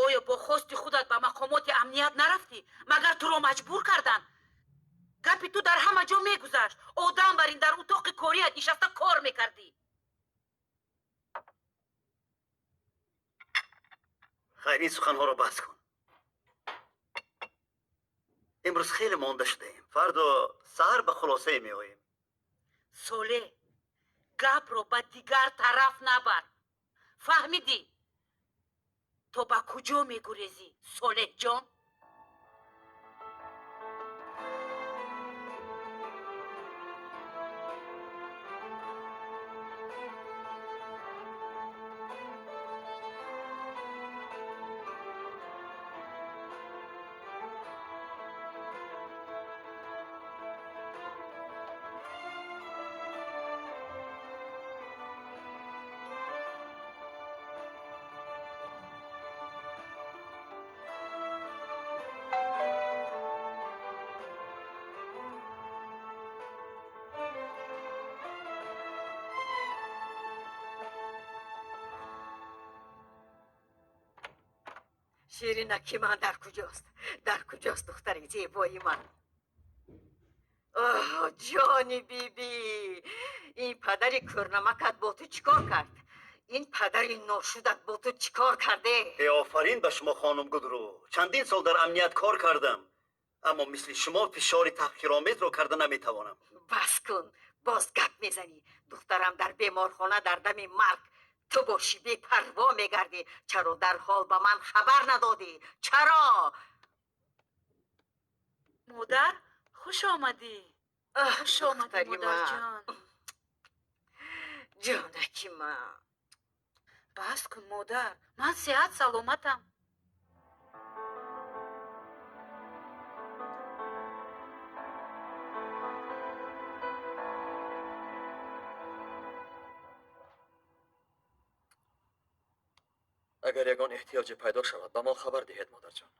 Оё бо хости худат ба мақомоти амният нарафтӣ? Магар туро маҷбур карданд? Гапи ту дар ҳама ҷо мегузашт. Одам бар ин дар утоқи корият нишаста кор мекардӣ. Хайр, ин суханҳоро бас кун. Имрӯз хеле монда шудаем. Фардо саҳар ба хулосае меоем. Солеҳ, гапро ба дигар тараф набар. Фаҳмидӣ? То ба куҷо мегурезӣ, Солеҳҷон? Ширинаки ман дар куҷост? Дар куҷост духтари зебои ман? Оҳ, ҷони бибӣ, ин падари кӯрнамакат бо ту чӣ кор кард? Ин падари ношудат бо ту чӣ кор карде? Офарин ба шумо, хонум Гудру. Чандин сол дар амният кор кардам, аммо мисли шумо фишори таҳқиромезро карда наметавонам. Бас кун, боз гап мезанӣ. Духтарам дар беморхона дар дами марг, ту бошӣ бепарво мегардӣ. Чаро дарҳол ба ман хабар надодӣ? Чаро? Модар, хуш омадӣ. Хуш омадӣ, модарҷон. Ҷонаки ман. Бас кун, модар, ман сиҳат саломатам. Агар ягон эҳтиёҷе пайдо шавад, ба мо хабар диҳед, модарҷон.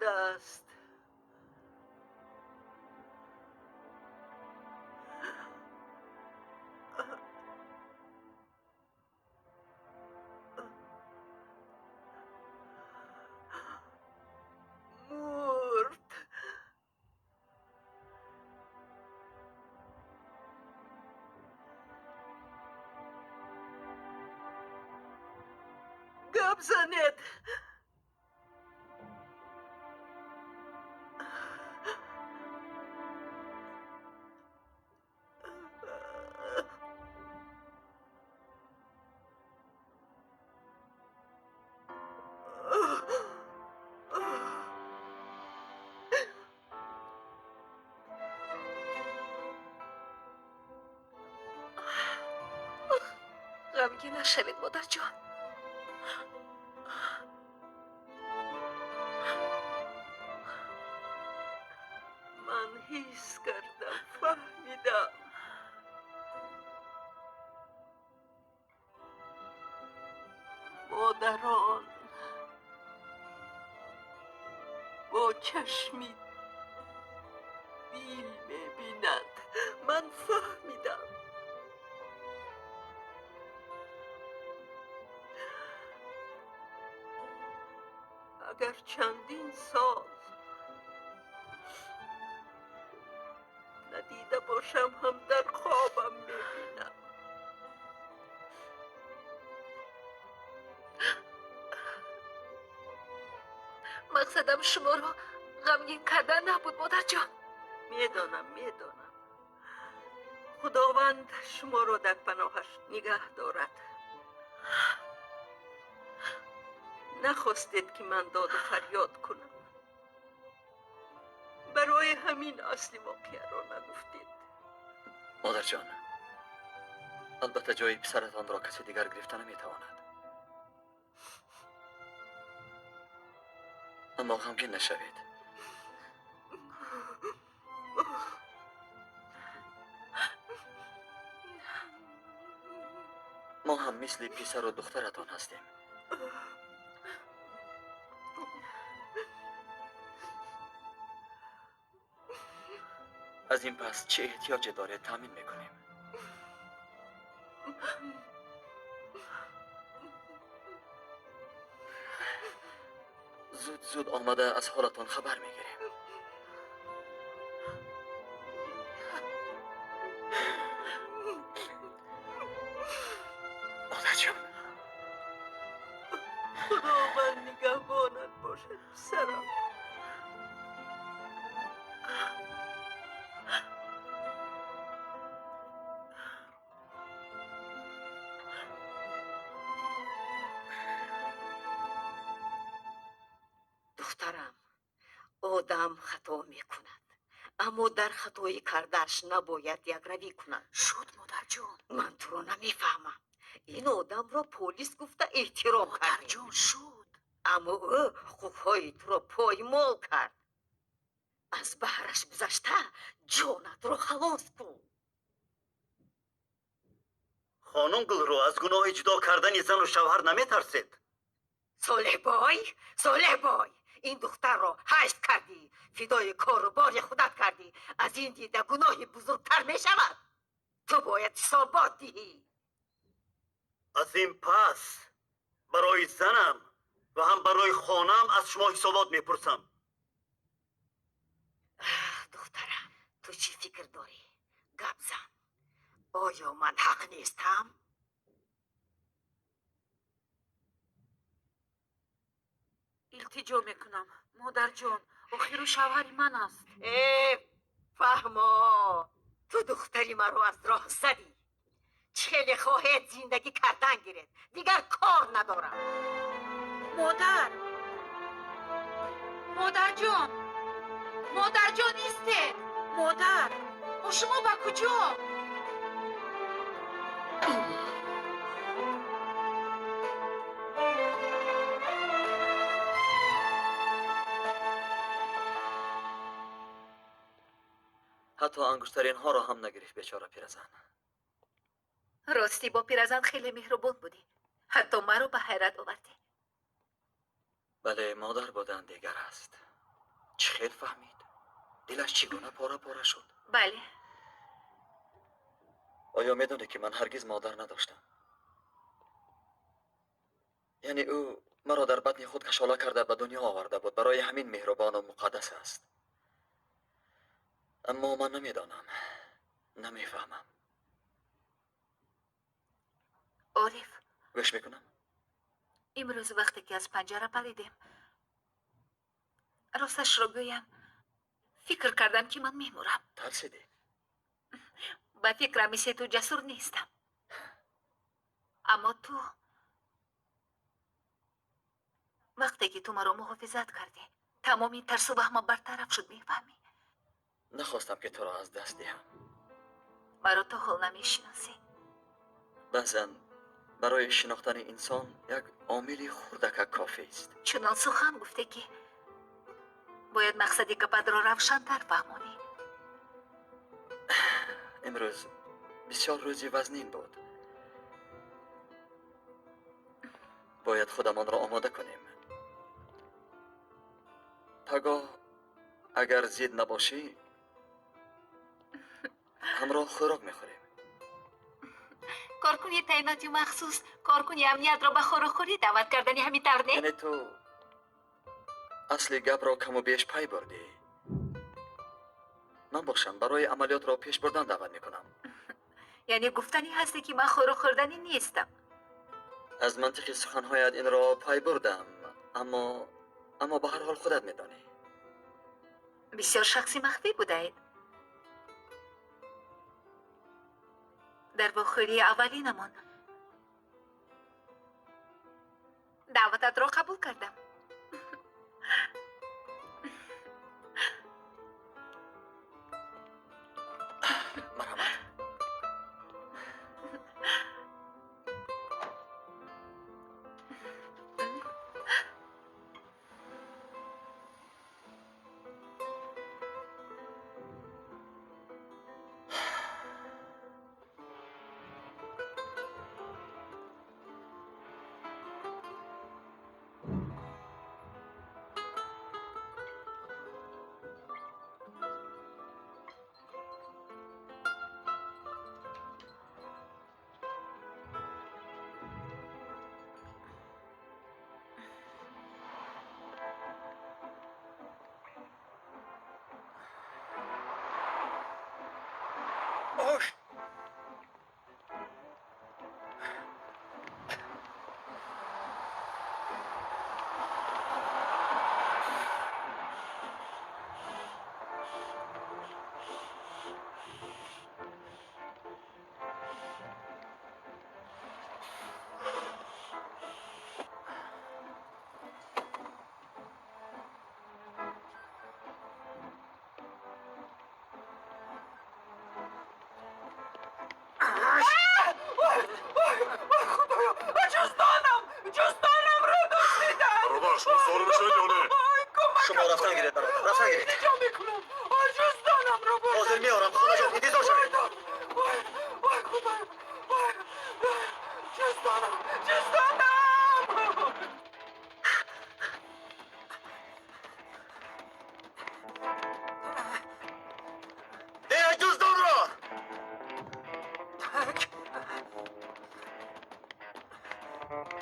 Аст. Мурд. Гап занед. Ғамгин нашавед, модарҷон. Ман ҳис кардам, фаҳмидам. Модарон бо чашми дил мебинанд. Ман фаҳмидам. Агар чандин сол надида бошам, ҳам дар хобам мебинам. Мақсадам шуморо ғамгин кардан набуд, модарҷон. Медонам, медонам. Худованд шуморо дар паноҳаш нигаҳ дорад. Нахостед, ки ман доду фарёд кунам. Барои ҳамин асли воқеаро нагуфтед. Модарҷон, албатта ҷои писаратонро касе дигар гирифта наметавонад. Аммо ғамгин нашавед. Мо ҳам мисли писару духтаратон ҳастем. Аз ин пас чӣ эҳтиёҷе доред, таъмин мекунем. Зуд зуд омада аз ҳолатон хабар мегирем. Модарҷон, Худованд нигаҳбонат бошад, писарам. Духтарам, одам хато мекунад, аммо дар хатои кардааш набояд якравӣ кунад. Шуд, модарҷон. Ман туро намефаҳмам. Ин одамро полис гуфта эҳтиром кардем. Модарҷон, шуд. Аммо ӯ ҳуқуқҳои туро поймол кард. Аз баҳраш гузашта ҷонатро халос кун. Хонум Гулрӯ, аз гуноҳи ҷудо кардани зану шавҳар наметарсед? Солеҳбой, Солеҳбой, ин духтарро ҳашт кардӣ, фидои кору бори худат кардӣ. Аз ин дида гуноҳи бузургтар мешавад. Ту бояд ҳисобот диҳӣ. Аз ин пас барои занам ва ҳам барои хонаам аз шумо ҳисобот мепурсам. Духтарам, ту чӣ фикр дорӣ? Гап зан. Оё ман ҳақ нестам? Илтиҷо мекунам, модарҷон, охиру шавҳари ман аст. Э, фаҳмо, ту духтари маро аз роҳ задӣ. Чӣ хеле хоҳед зиндагӣ кардан гиред, дигар кор надорам. Модар, модарҷон, модарҷон, истед! Модар, о шумо ба куҷо? Ҳатто ангуштаринҳоро ҳам нагирифт бечора пиразан. Ростӣ бо пиразан хеле меҳрубон будӣ. Ҳатто маро ба ҳайрат овардӣ. Бале, модар будан дигар аст. Чӣ хел фаҳмид? Дилаш чӣ гуна пора пора шуд? Бале. Оё медонӣ ки ман ҳаргиз модар надоштам? Яъне ӯ маро дар батни худ кашола карда ба дунё оварда буд. Барои ҳамин меҳрубону муқаддас аст. Аммо ман намедонам, намефаҳмам. Ориф, гӯш мекунам. Имрӯз вақте ки аз панҷара паридем, росташро гӯям, фикр кардам ки ман мемурам. Тарсидӣ? Ба фикрам мисли ту ҷасур нестам. Аммо ту вақте ки ту маро муҳофизат кардӣ, тамоми тарсу ваҳма бартараф шуд, мефаҳмӣ? Нахостам ки туро аз даст диҳам. Маро то ҳол намешиносӣ. Баъзан барои шинохтани инсон як омили хурдакак кофист. Чунон сухан гуфте ки бояд мақсади гапатро равшантар фаҳмонӣ. Имрӯз бисёр рӯзи вазнин буд. Бояд худамонро омода кунем. Пагоҳ агар зид набошӣ, ҳамроҳ хӯрок мехӯрем. Коркуни таъиноти махсус коркуни амниятро ба хӯрокхӯрӣ даъват кардани ҳамин тавр не? Яъне ту асли гапро каму беш пай бурдӣ. Ман бошам барои амалиётро пеш бурдан даъват мекунам. Яъне гуфтанӣ ҳасте ки ман хӯрок хӯрданӣ нестам. Аз мантиқи суханҳоят инро пай бурдам, аммо ба ҳар ҳол худат медонӣ. Бисёр шахси махфӣ будаед. Дар вохӯрии аввалинамон даъвататро қабул кардам. Марҳамат. Ош! Худоё, ҷуздонам, ҷуздонамро дуздиданд! Бародар, шумо савор мешавед ё не? Вой, кӯмак Шумо рафтан гиред, бародар, рафтан гиред. Илтиҷо мекунам, ҷуздонамро бурданд. Ҳозир меорам, холаҷон, интизор шавед. Вой, вой, Худоё, вой, ҷуздонам, ҷуздонам! Деҳ ҷуздонро!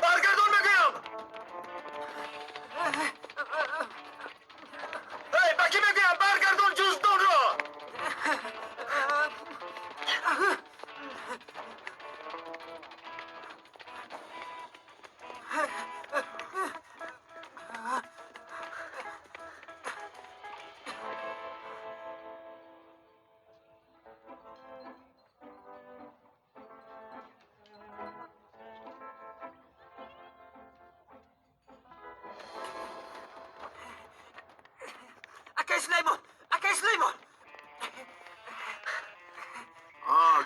Баргардон мегӯям! Эй, ба кӣ мегӯям? Баргардон ҷуздонро! Акай Сулаймон! Акай Сулаймон!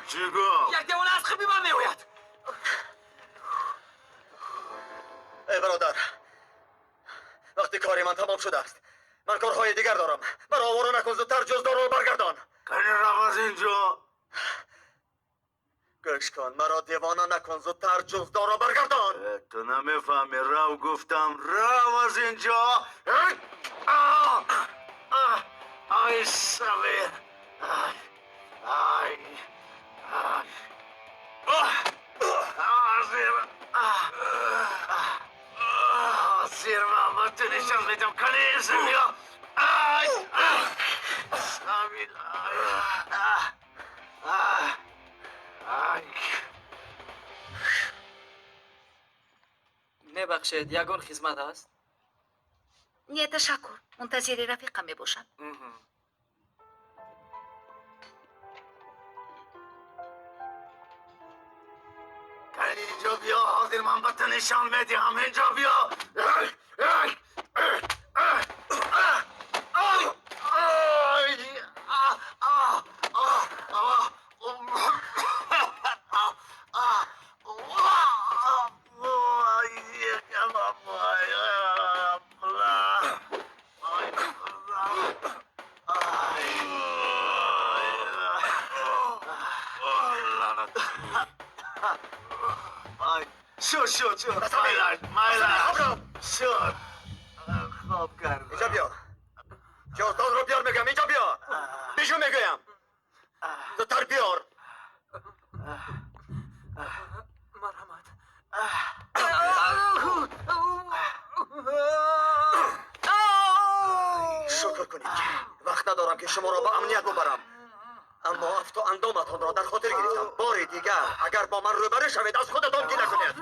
Чӣ гуфт? Як девона аз хиби ман меояд. Эй бародар, вақти кори ман тамом шудааст. Ман корҳои дигар дорам. Маро овора накун, зудтар ҷуздонро баргардон. Кани рав аз инҷо. Гӯш кун, маро девона накун, зудтар ҷуздонро баргардон. Ту намефаҳмӣ, рав гуфтам, рав аз инҷо. Ай, Самир. Ай, ай, ай. Ҳозир. Ҳозир ман ба ту нишон медиҳам. Кани биё. Ай, Самир. Ай. Мебахшед, ягон хизмат ҳаст? Не, ташаккур. Мунтазири рафиқам мебошам. Кани инҷо биё, ҳозир ман ба ту нишон медиҳам. Инҷо биё. Ай, ай, ай, ай. Шуд, шуд, шуд. Майлаш, майлаш. Шуд. Хоб кардам. Инҷо биё. Ҷуздонро биёр мегӯям, инҷо биё. Бижу мегӯям. Зудтар биёр. Марҳамат. Шукр кунед ки вақт надорам ки шуморо ба амният бубарам. Аммо афту андоматонро дар хотир гирифтам. Бори дигар агар бо ман рӯбарӯ шавед, аз худатон гила кунед.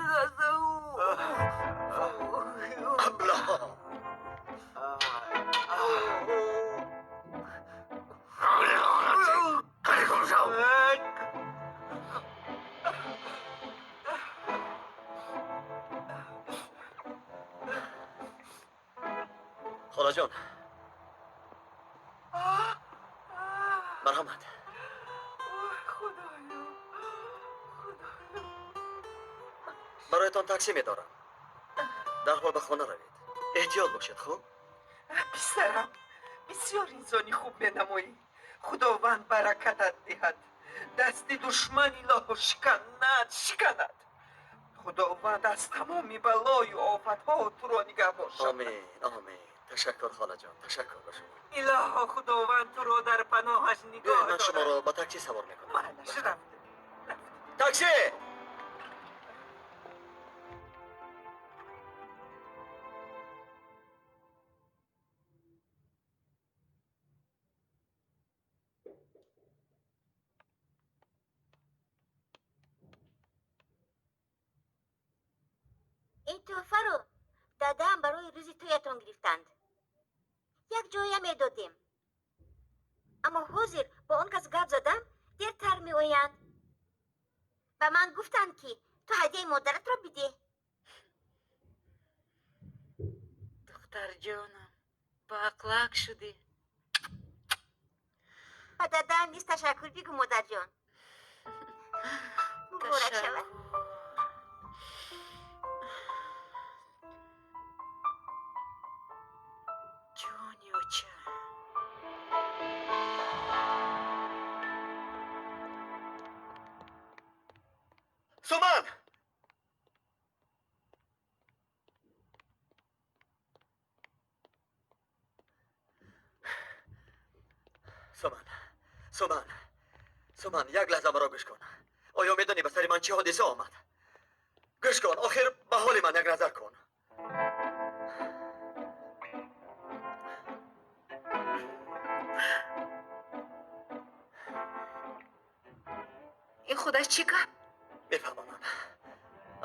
Аблаҳо. Кани гум шав. Холаҷон, марҳамат. Худоё, Худоё. Бароятон таксӣ медорам. Дарҳол ба хона равед. Эҳтиёт бошед, хуб? Писарам, бисёр инсони хуб менамоӣ. Худованд баракатат диҳад. Дасти душман илоҳо шиканад, шиканад. Худованд аз тамоми балою офатҳо туро нигаҳ бошад. Омин, омин. Ташаккур, холаҷон, ташаккур ба шумо. Илоҳо худованд туро дар паноҳаш нигоҳ Биёед, ман дорад. шуморо ба таксӣ савор мекунам. Майлаш, рафтем. Таксӣ! Ин тӯҳфаро дадаам барои рӯзи тӯятон гирифтанд. Як ҷоя медодем. Аммо ҳозир бо он кас гап задам, дертар меоянд. Ба ман гуфтанд, ки ту ҳадияи модаратро бидеҳ. Духтарҷонам, баақлак шудӣ. Ба дадаам низ ташаккур бигӯ, модарҷон. Муборак шавад. Ҷони Бача. Суман! Суман, Суман, Суман, як лаҳза маро гӯш кун. Оё медонӣ ба сари ман чӣ ҳодиса омад? Гӯш кун, охир ба ҳоли ман як назар кун. Ин худаш чӣ гап? Мефаҳмонам,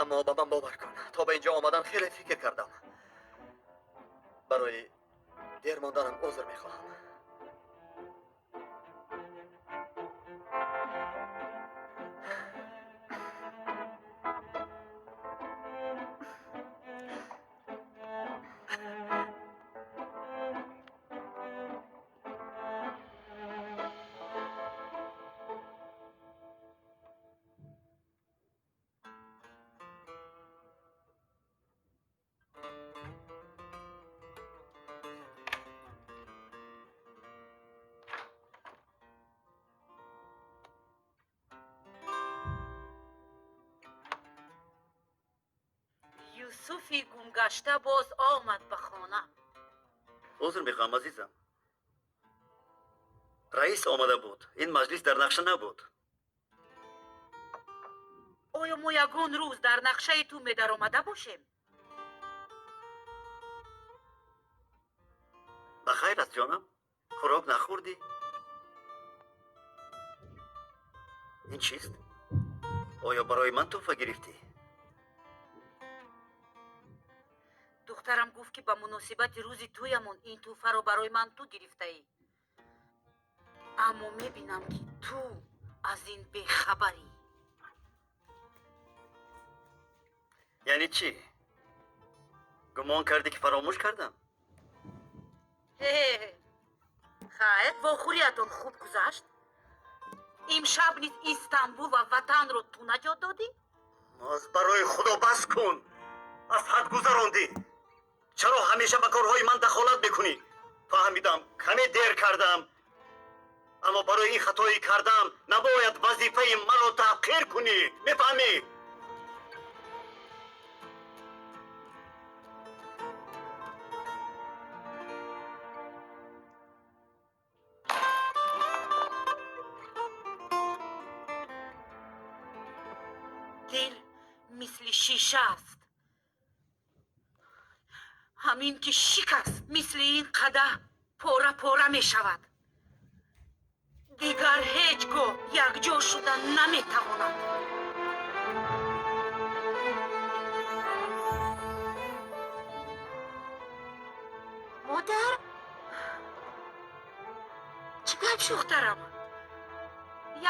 аммо ба ман бовар кун, то ба инҷо омадан хеле фикр кардам. Барои дер монданам узр мехоҳам. Юсуфи гумгашта боз омад ба хона. Узр мехоҳам, азизам. Раис омада буд. Ин маҷлис дар нақша набуд. Оё мо ягон рӯз дар нақшаи ту медаромада бошем? Ба хайр аст, ҷонам. Хӯрок нахӯрдӣ? Ин чист? Оё барои ман тӯҳфа гирифтӣ? Духтарам гуфт, ки ба муносибати рӯзи тӯямон ин тӯҳфаро барои ман ту гирифтаӣ. Аммо мебинам, ки ту аз ин бехабарӣ. Яъне чӣ? Гумон кардӣ, ки фаромӯш кардам? Хайр, вохӯриятон хуб гузашт? Имшаб низ Истанбул ва ватанро ту наҷот додӣ? Аз барои Худо бас кун! Аз ҳад гузарондӣ! Чаро ҳамеша ба корҳои ман дахолат мекунӣ? Фаҳмидам, каме дер кардам. Аммо барои ин хатоӣ кардам набояд вазифаи маро таҳқир кунӣ. Мефаҳмӣ? Дил мисли шиша аст. Ҳамин ки шикаст, мисли ин қадаҳ пора пора мешавад. Дигар ҳеҷ гоҳ якҷо шуда наметавонад. Модар, чӣ гап шуд? Духтарам,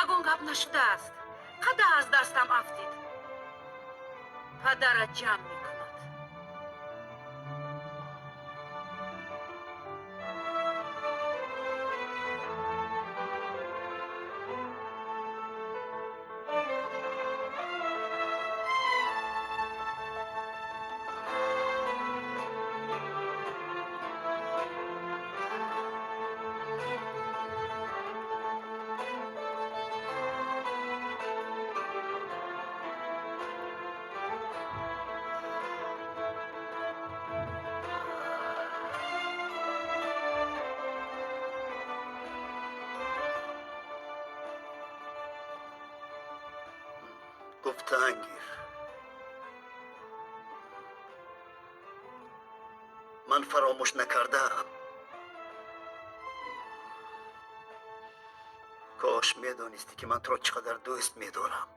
ягон гап нашудааст. Қадаҳ аз дастам афтид. Падарат ҷамъ мекунад. Гуфтаангир. Ман фаромӯш накардаам. Кош медонистӣ, ки ман туро чӣ қадар дӯст медорам.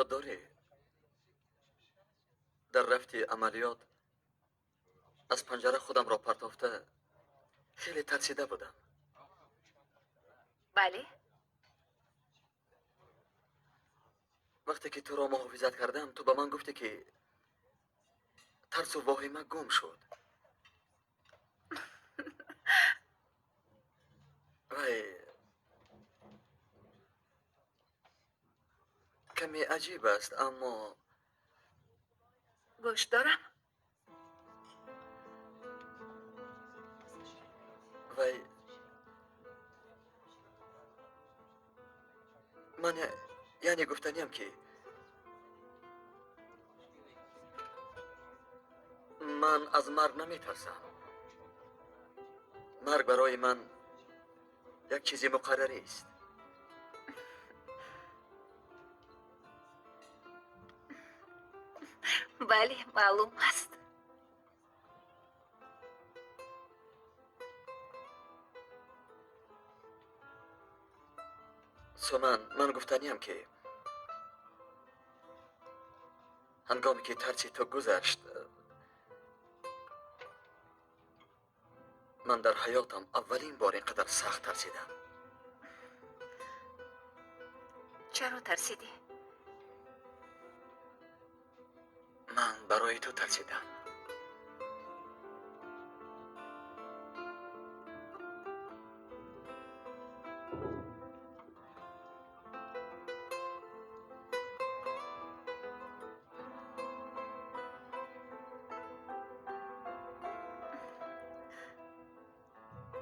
Ёд дорӣ, дар рафти амалиёт аз панҷара худамро партофта хеле тарсида будам. Бале. Вақте ки туро муҳофизат кардам, ту ба ман гуфтӣ, ки тарсу воҳима гум шуд. Вай, Каме аҷиб аст, аммо гӯш дорам. Вай ман яъне гуфтаниям, ки ман аз марг наметарсам. Марг барои ман як чизи муқаррарист. Бале, маълум аст. Суман, ман гуфтаниям, ки ҳангоме ки тарси ту гузашт, ман дар ҳаётам аввалин бор ин қадар сахт тарсидам. Чаро тарсидӣ? Ман барои ту тарсидам.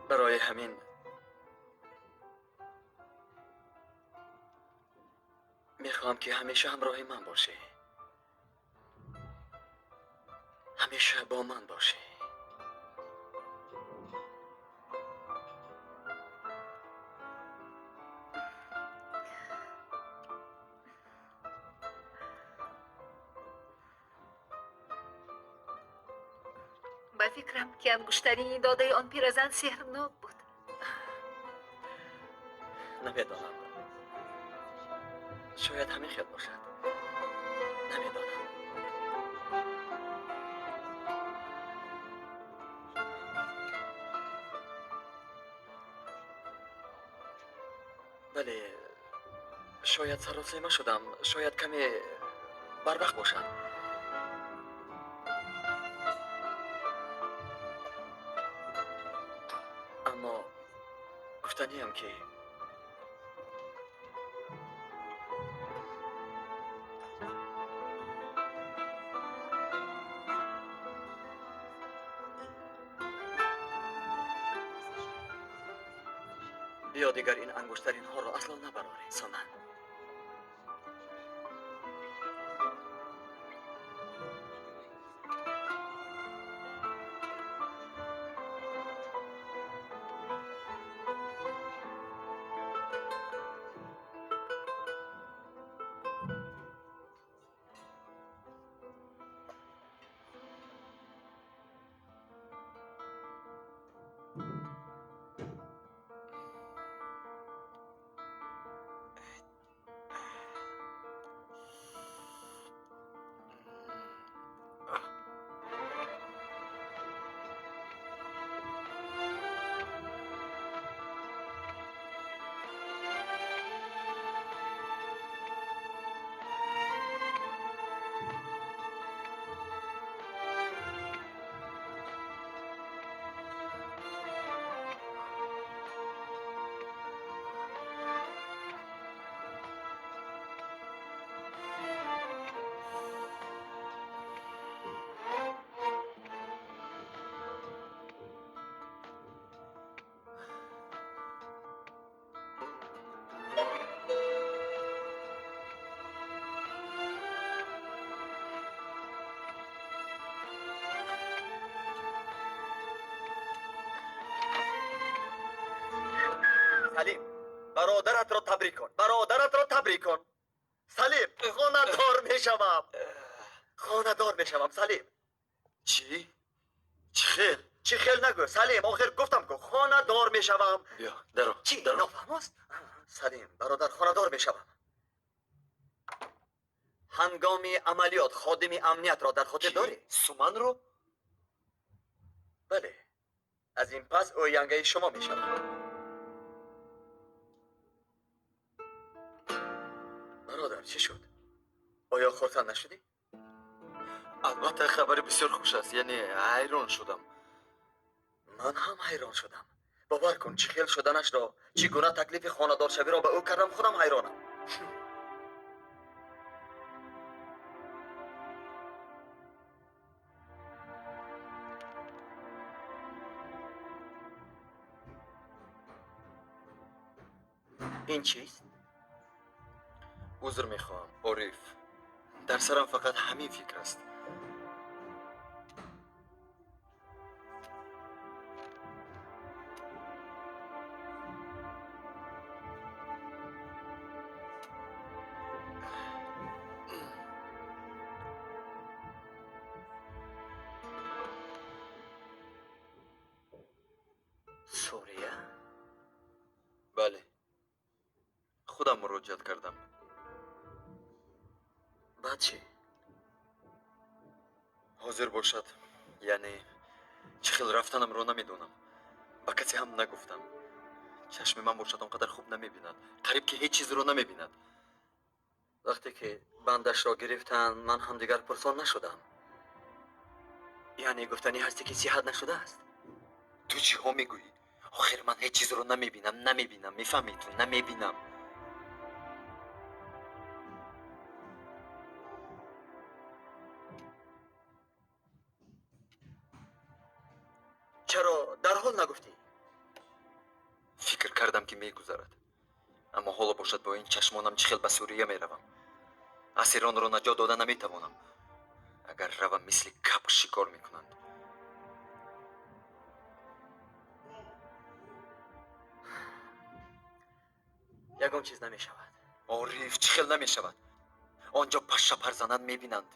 Барои ҳамин мехоҳам, ки ҳамеша ҳамроҳи ман бошӣ, ҳамеша бо ман бошӣ. Ба фикрам, ки ангуштарини додаи он пиразан сеҳрнок буд. Намедонам, шояд ҳамин хел бошад, намедонам. Бале, шояд саросема шудам, шояд каме барвақт бошам. Аммо гуфтаниям, ки биё дигар ин ангуштаринҳоро асло набарорем, Суман. Салим, бародаратро табрик кун, бародаратро табрик кун. Салим, хонадор мешавам, хонадор мешавам. Салим. Чӣ? Чӣ хел? Чӣ хел нагӯ, Салим, охир гуфтам ку хонадор мешавам. Биё, даро. Чӣ, нофаҳмост? Салим, бародар, хонадор мешавам. Ҳангоми амалиёт ходими амниятро дар хотир дорӣ? Суманро? Бале, аз ин пас ӯ янгаи шумо мешавад. Бародар, чӣ шуд? Оё хурсанд нашудӣ? Албатта, хабари бисёр хуш аст, яъне ҳайрон шудам. Ман ҳам ҳайрон шудам. Бовар кун, чӣ хел шуданашро, чӣ гуна таклифи хонадоршавиро ба ӯ кардам, худам ҳайронам. Ин чист? Узр мехоҳам, Ориф. Дар сарам фақат ҳамин фикр аст. Сурия? Бале. Худам муроҷиат кардам. Баъд чӣ? Ҳозир бошад, яъне чӣ хел рафтанамро намедонам. Ба касе ҳам нагуфтам. Чашми ман бошад он қадар хуб намебинад. Қариб ки ҳеҷ чизро намебинад. Вақте ки бандашро гирифтанд, ман ҳам дигар пурсон нашудам. Яъне гуфтанӣ ҳастӣ ки сиҳат нашудааст? Ту чиҳо мегӯӣ? Охир ман ҳеҷ чизро намебинам, намебинам, мефаҳмӣ ту? Намебинам. Чаро дарҳол нагуфтӣ? Фикр кардам ки мегузарад. Аммо ҳоло бошад бо ин чашмонам чӣ хел ба Сурия меравам. Асиронро наҷот дода наметавонам. Агар равам мисли кабк шикор мекунанд. Ягон чиз намешавад. Ориф, чӣ хел намешавад? Он ҷо пашша парзананд мебинанд.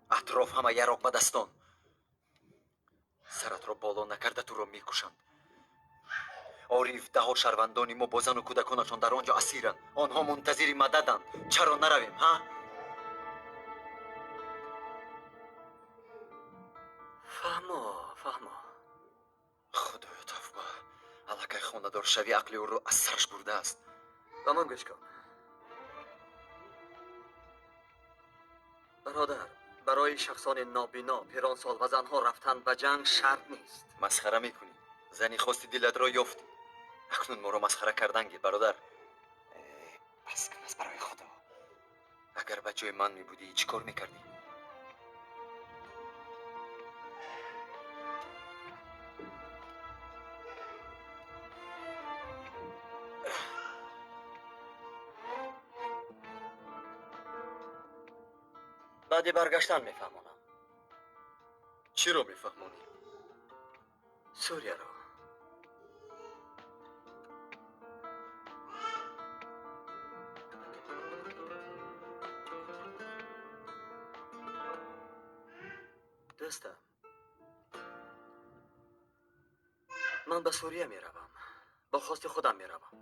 Атроф ҳама яроқ ба дастон. Саратро боло накарда туро мекушанд. Ориф, даҳо шаҳрвандони мо бо зану кӯдаконашон дар он ҷо асиранд. Онҳо мунтазири мададанд. Чаро наравем, ҳа? Фаҳмо, фаҳмо. Худоё, тавба. Аллакай хонадоршавӣ ақли ӯро аз сараш бурдааст. Ба ман гӯш кун. Бародар, барои шахсони нобино, пиронсол ва занҳо рафтан ба ҷанг шарт нест. Масхара мекунӣ. Зани хости дилатро ёфтӣ. Акнун моро масхара кардан гир, бародар. Бас кун аз барои Худо. Агар ба ҷои ман мебудӣ, чӣ кор мекардӣ? Баъди баргаштан мефаҳмонам. Чиро мефаҳмонӣ? Сурияро. Дӯстам, ман ба Сурия меравам. Бо хости худам меравам.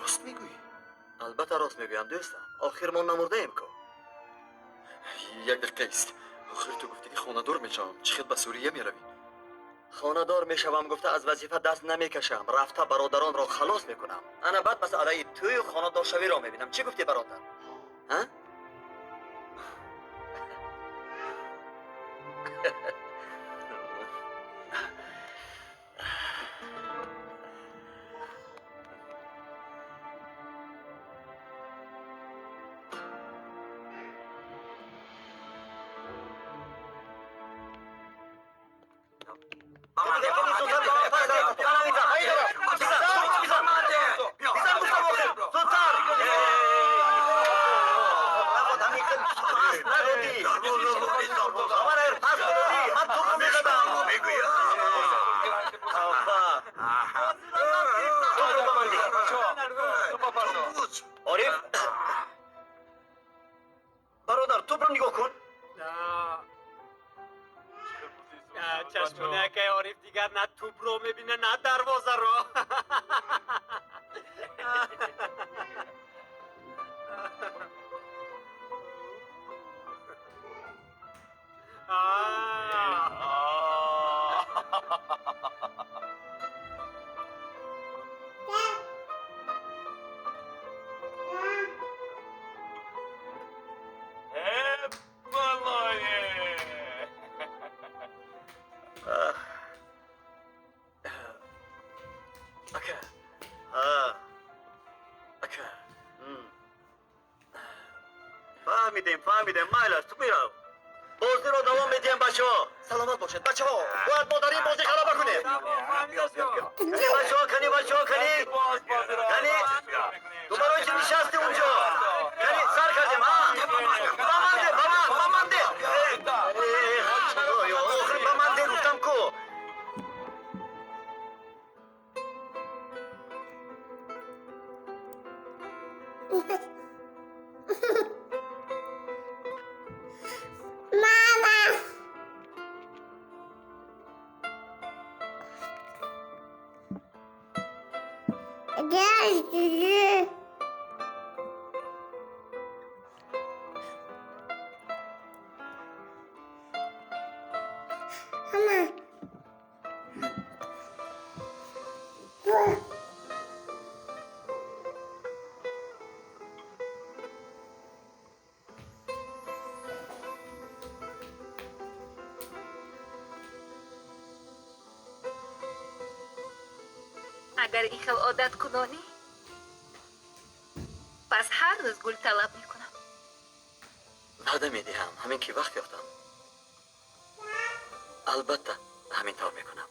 Рост мегӯӣ? Албатта рост мегӯям, дӯстам. Охир мо намурдаем ку. Як дақиқа ист. Охир ту гуфтӣ ки хонадор мешавам. Чӣ хел ба Сурия меравӣ? Хонадор мешавам гуфта аз вазифа даст намекашам. Рафта бародаронро халос мекунам. Ана баъд масъалаи тӯю хонадоршавиро мебинам. Чӣ гуфтӣ, бародар? Ҳа? Ориф, бародар, тӯпро нигоҳ кун. Чашмони акаи Ориф дигар на тӯпро мебина, на дарвозаро. Ака. Ҳа. Ака. Фаҳмидем, фаҳмидем. Майлаш, ту бирав. Бозиро давом медиҳем, бачаҳо. Саломат бошед, бачаҳо. Бояд мо дар ин бозӣ ғалаба кунем. Кани бачаҳо, кани бачаҳо, кани. Агар ин хел одат кунонӣ, пас ҳар рӯз гул талаб мекунам. Ваъда медиҳам, ҳамин ки вақт ёфтам, албатта ҳамин тавр мекунам.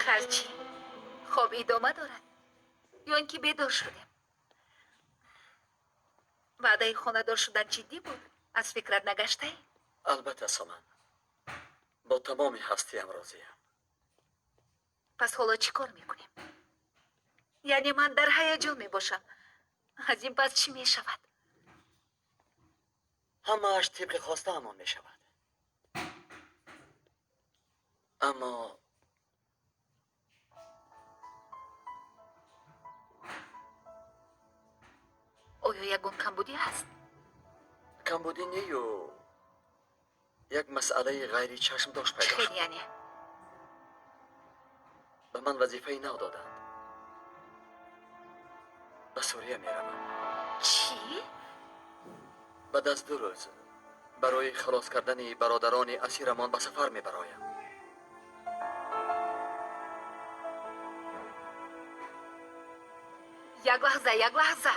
Харчи хоб идома дорад ё ин ки бедор шудем? Ваъдаи хонадор шудан ҷиддӣ буд? Аз фикрат нагаштаӣ? Албатта, Соман, бо тамоми ҳастиям розиям. Пас ҳоло чӣ кор мекунем? Яъне ман дар ҳаяҷон мебошам. Аз ин пас чӣ мешавад? Ҳамааш тибқи хостаамон мешавад. Аммо оё ягон камбудӣ ҳаст? Камбудӣ нею як масъалаи ғайричашмдошт пайдо Чӣ хел шуд. Яъне? Ба ман вазифаи нав доданд. Ба Сурия меравам. Чӣ? Баъд аз 2 рӯз барои халос кардани бародарони асирамон ба сафар мебароям. Як лаҳза, як лаҳза.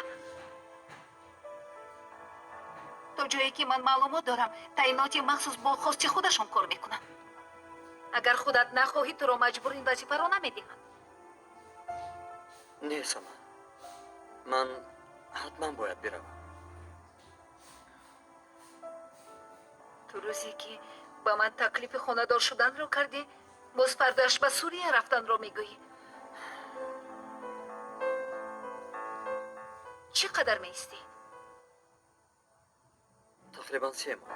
То ҷое ки ман маълумот дорам, таъиноти махсус бо хости худашон кор мекунанд. Агар худат нахоҳӣ, туро маҷбур ин вазифаро намедиҳанд. Не, Соман, ман ҳатман бояд биравам. Ту рӯзе ки ба ман таклифи хонадор шуданро кардӣ, боз фардааш ба Сурия рафтанро мегӯӣ. Чӣ қадар меистӣ? Тақрибан 3 моҳ.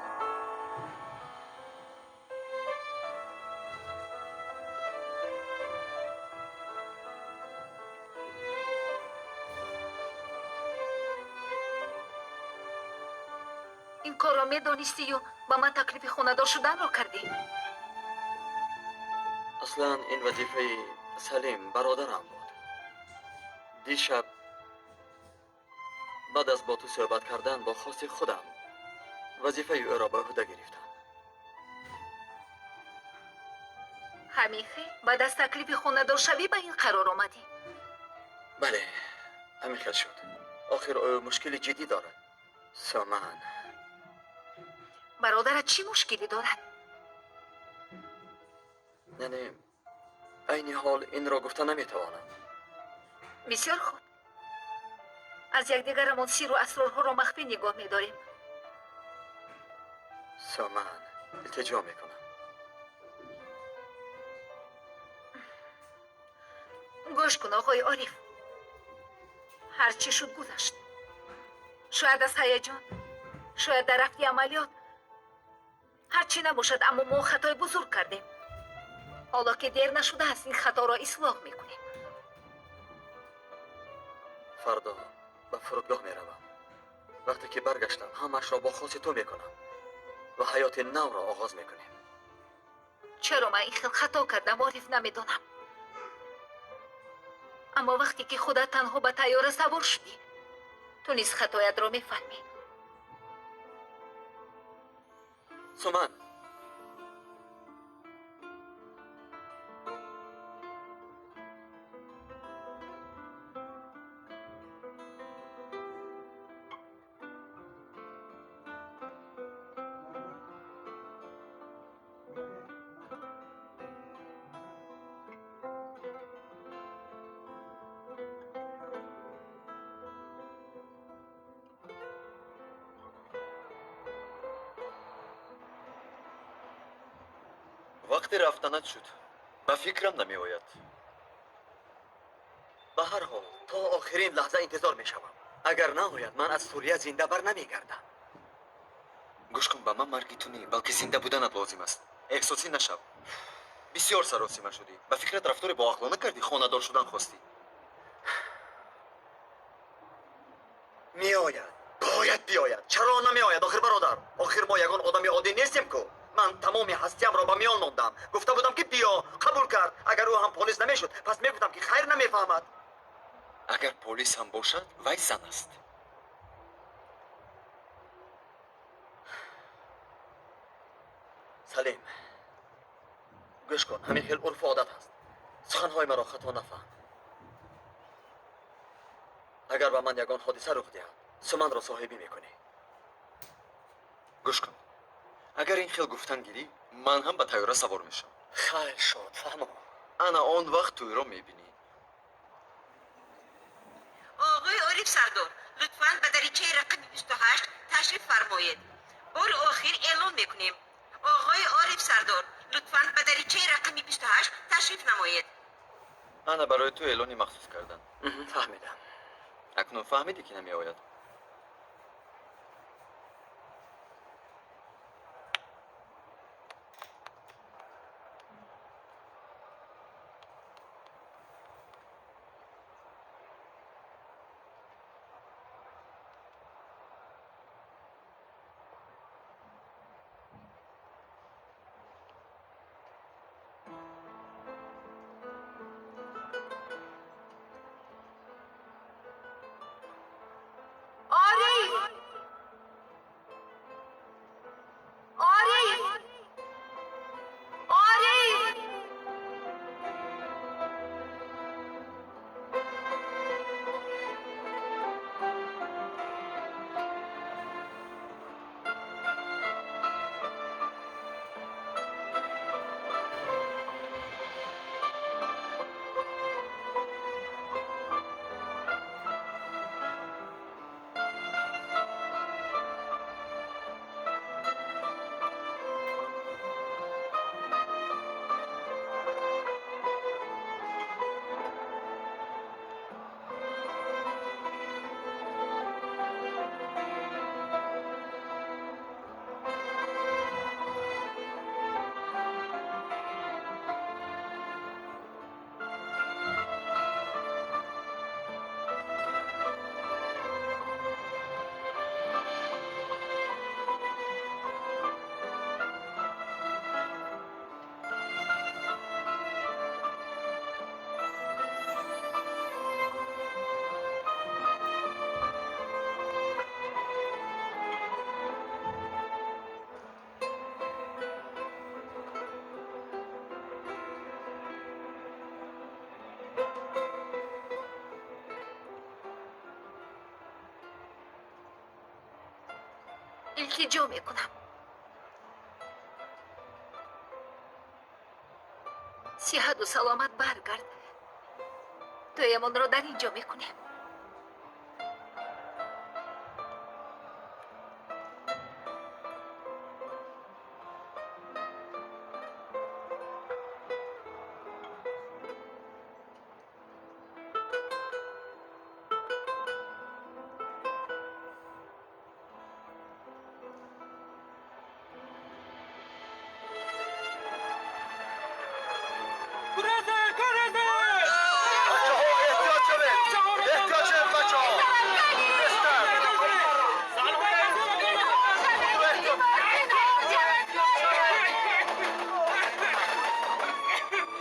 Ин корро медонистию ба ман таклифи хонадор шуданро кардӣ? Аслан ин вазифаи Салим бародарам буд. Дишаб баъд аз бо ту суҳбат кардан бо хости худам вазифаи ӯро ба ӯҳда гирифтам. Ҳамин хел баъд аз таклифи хонадоршавӣ ба ин қарор омадӣ? Бале, ҳамин хел шуд. Охир ӯ мушкили ҷиддӣ дорад. Соман. Бародарат чӣ мушкилӣ дорад? Яъне айни ҳол инро гуфта наметавонам. Бисёр хуб. Аз якдигарамон сирру асрорҳоро махфӣ нигоҳ медорем. Соман, илтиҷо мекунам. Гӯш кун, оғои Ориф. Ҳар чӣ шуд гузашт. Шояд аз ҳаяҷон, шояд дар рафти амалиёт. Ҳар чӣ набошад, аммо мо хатои бузург кардем. Ҳоло ки дер нашудааст, ин хаторо ислоҳ мекунем. Фардо ба фурудгоҳ меравам. Вақте ки баргаштам, ҳамаашро бо хоси ту мекунам ва ҳаёти навро оғоз мекунем. Чаро ман ин хел хато кардам, Ориф, намедонам. Аммо вақте ки худат танҳо ба тайёра савор шудӣ, ту низ хатоятро мефаҳмӣ. Суман, Вақте рафтанат шуд, ба фикрам намеояд. Ба ҳар ҳол то охирин лаҳза интизор мешавам. Агар наояд, ман аз Сурия зинда бар намегардам. Гӯш кун, ба ман марги ту не, балки зинда буданат лозим аст. Эҳсосӣ нашав. Бисёр саросима шудӣ. Ба фикрат рафтори боақлона кардӣ, хонадор шудан хостӣ. Меояд, бояд биёяд. Чаро намеояд охир, бародар? Охир мо ягон одами оддӣ нестем ку. Ман тамоми ҳастиямро ба миён мондам. Гуфта будам ки биё, қабул кард. Агар ӯ ҳам полис намешуд, пас мегуфтам ки хайр намефаҳмад. Агар полис ҳам бошад, вай зан аст. Салим, гӯш кун, ҳамин хел урфу одат ҳаст. Суханҳои маро хато нафаҳм. Агар ба ман ягон ҳодиса рух диҳад, суманро соҳибӣ мекунӣ. Гӯш кун, агар ин хел гуфтан гирӣ, ман ҳам ба тайёра савор мешавам. Хайр шуд, фаҳмо. Ана он вақт тӯйро мебинӣ. Оғои Ориф Сардор, лутфан ба даричаи рақами 28 ташриф фармоед. Бори охир эълон мекунем. Оғои Ориф Сардор, лутфан ба даричаи рақами 28 ташриф намоед. Ана барои ту эълони махсус кардан. Фаҳмидам. Акнун фаҳмидӣ, ки намеояд? Ориф! Ориф! Ориф! Илтиҷо мекунам. Сиҳату саломат баргард. Тӯямонро дар ин ҷо мекунем. Бачаҳо, эҳтиёт шавед! Эҳтиёт шавед, бачаҳо! Тезтар!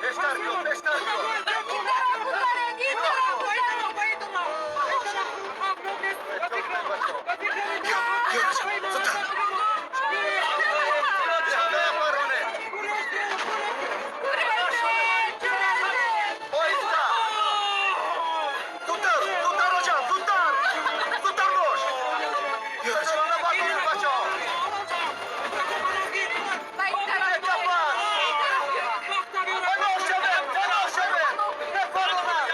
Пештар биё, пештар биё! Эҳтиёт кунед, бачаҳо! Биё, биё, Раҷаб, зудтар! Напаронед! Оҳиста! Зудтар, зудтар, Раҷаб, зудтар! Зудтар бош! Биё, Раҷаб! Напаронед, бачаҳо! Пас! Паноҳ шавед, паноҳ шавед! Напаронад!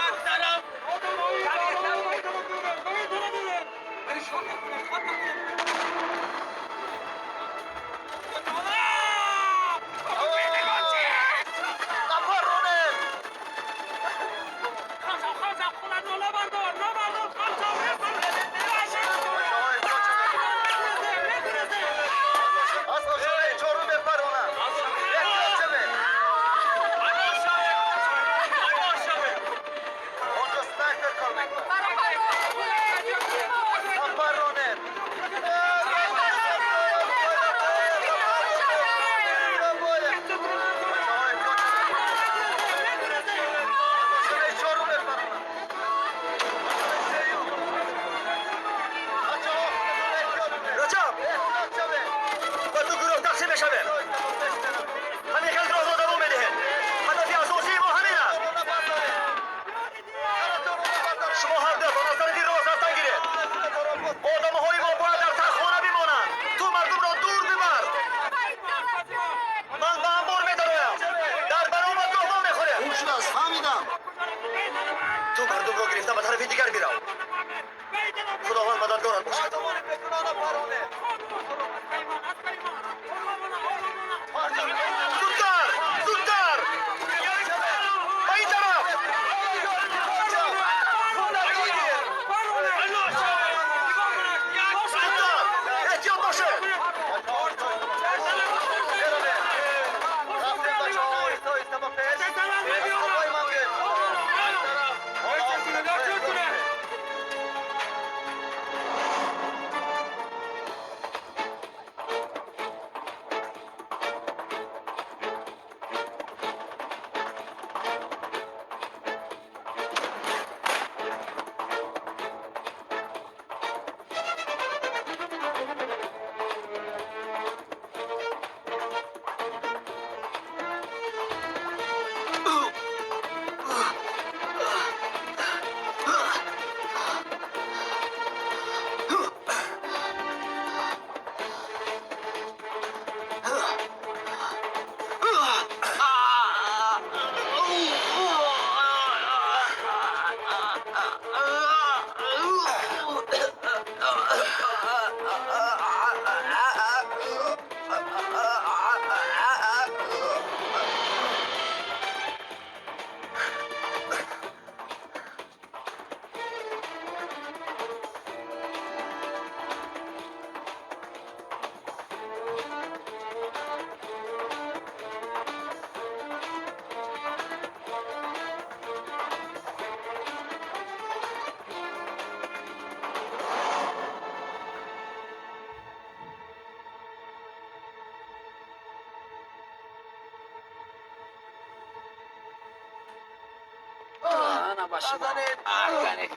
мезанам ба шумо. Назанед.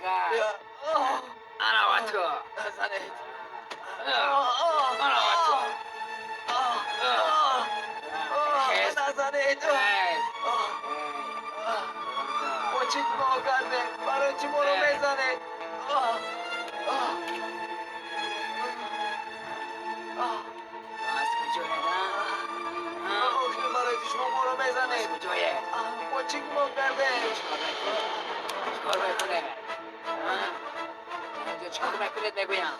Ана ба ту. Назанед. Ана ба ту. Назанед. Мо чӣ гуноҳ кардем? Барои чӣ моро мезанед? Аз куҷоед? Охир барои чӣ шумо моро мезанед? Аз куҷоед? Мо чӣ гуноҳ кардем? Чикор мекунед? Инҷо чикор мекунед мегӯям?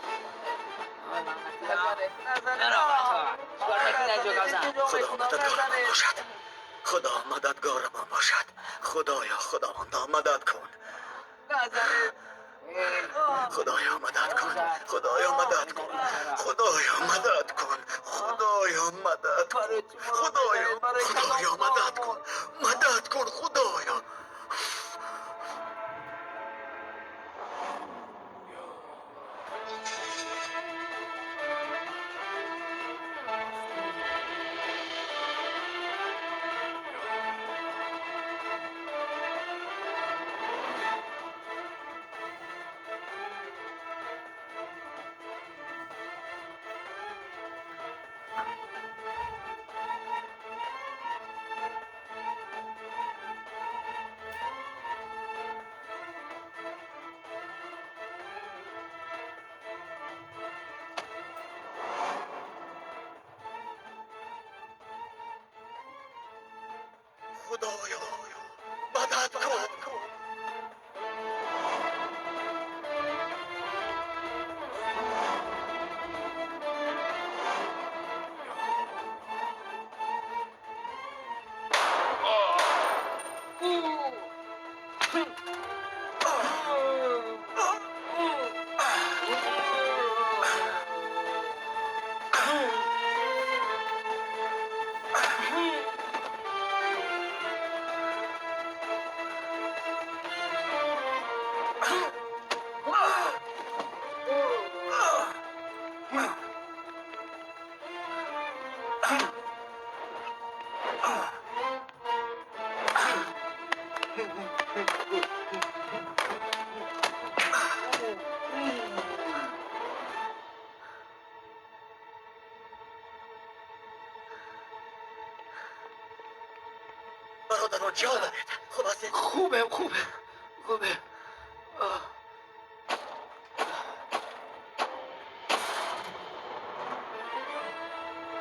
Худо мададгорамон бошад. Худо мададгорамон бошад. Худоё, Худовандо, мадад кун. Худоё, мадад кун. Худоё, мадад кун. Худоё, мадад кун. Худоё, мадад кун. Худоё, Худоё, мадад кун. Мадад кун, Худоё. Худоё, мадад кун. Бародарон, чӣ ҳол доред? Хуб ҳастед? Хубем, хубем, хубем.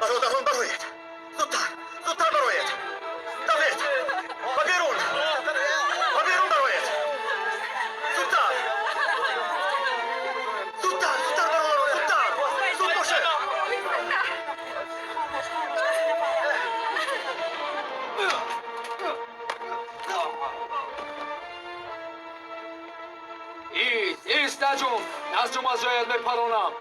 Бародарон, бароед. Зудтар, зудтар бароед. Давед. Ба берун. Ба берун бароед. Зудтар. Зудтар, зудтар, бародарон, зудтар. Зуд бошед. Ист, ист, наҷум, наҷум, аз ҷоят мепаронам.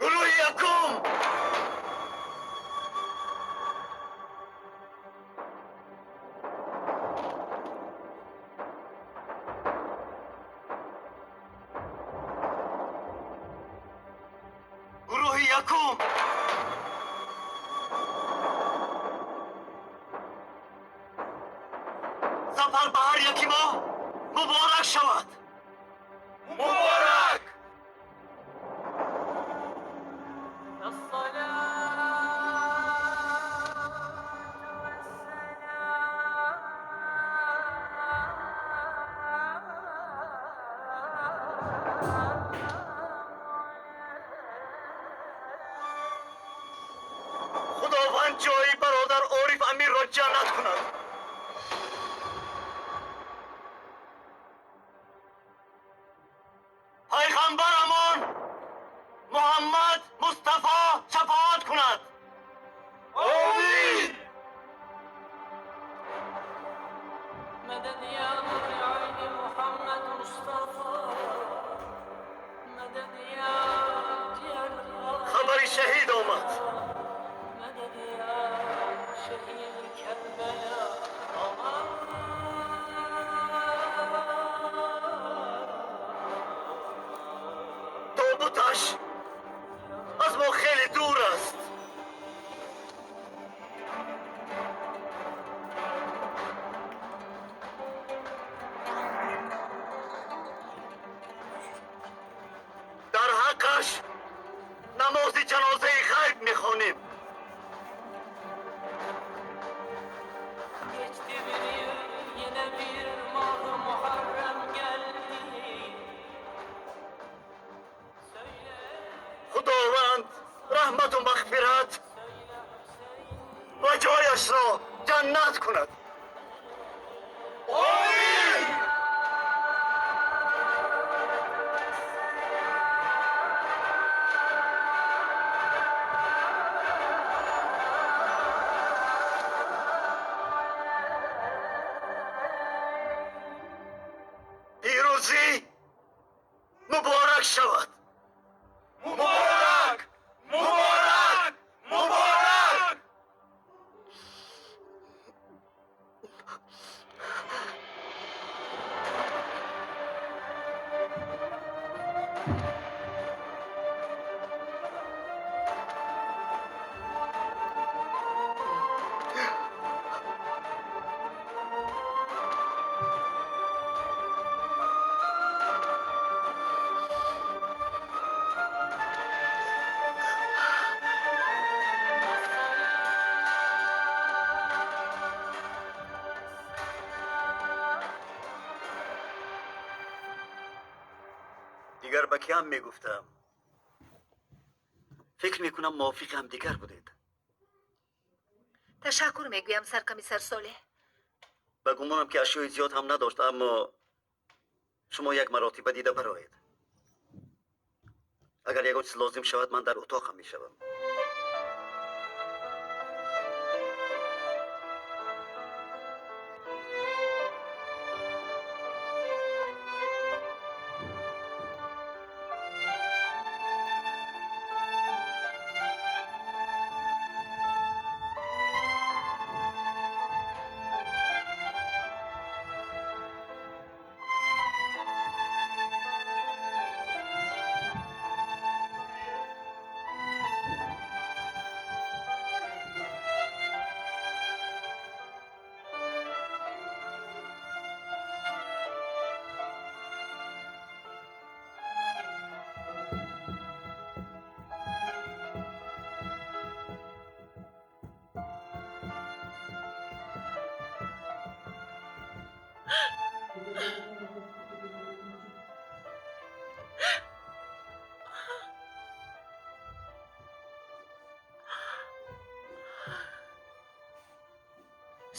Гурӯҳи якум. Гурӯҳи якум. Зафар ба ҳар яки мо муборак шавад. Муборак! Худованд Хабари шаҳид омад. Тобуташ аз мо хеле дур аст. Дар ҳаққаш намози ҷанозаи ғайб мехонем. Geçti bir yıl, yine bir mah Muharrem geldi. Худованд раҳмату мағфират ва ҷояшро ҷаннат кунад. Омин! Пирӯзӣ муборак шавад. Муборак! Муборак! Муборак! Дигар ба киам мегуфтам? Фикр мекунам, мувофиқи ҳамдигар будед. Ташаккур мегӯям, саркомиссар Солеҳ. Ба гумонам, ки ашёи зиёд ҳам надошт, аммо шумо як маротиба дида бароед. Агар ягон чиз лозим шавад, ман дар утоқам мешавам.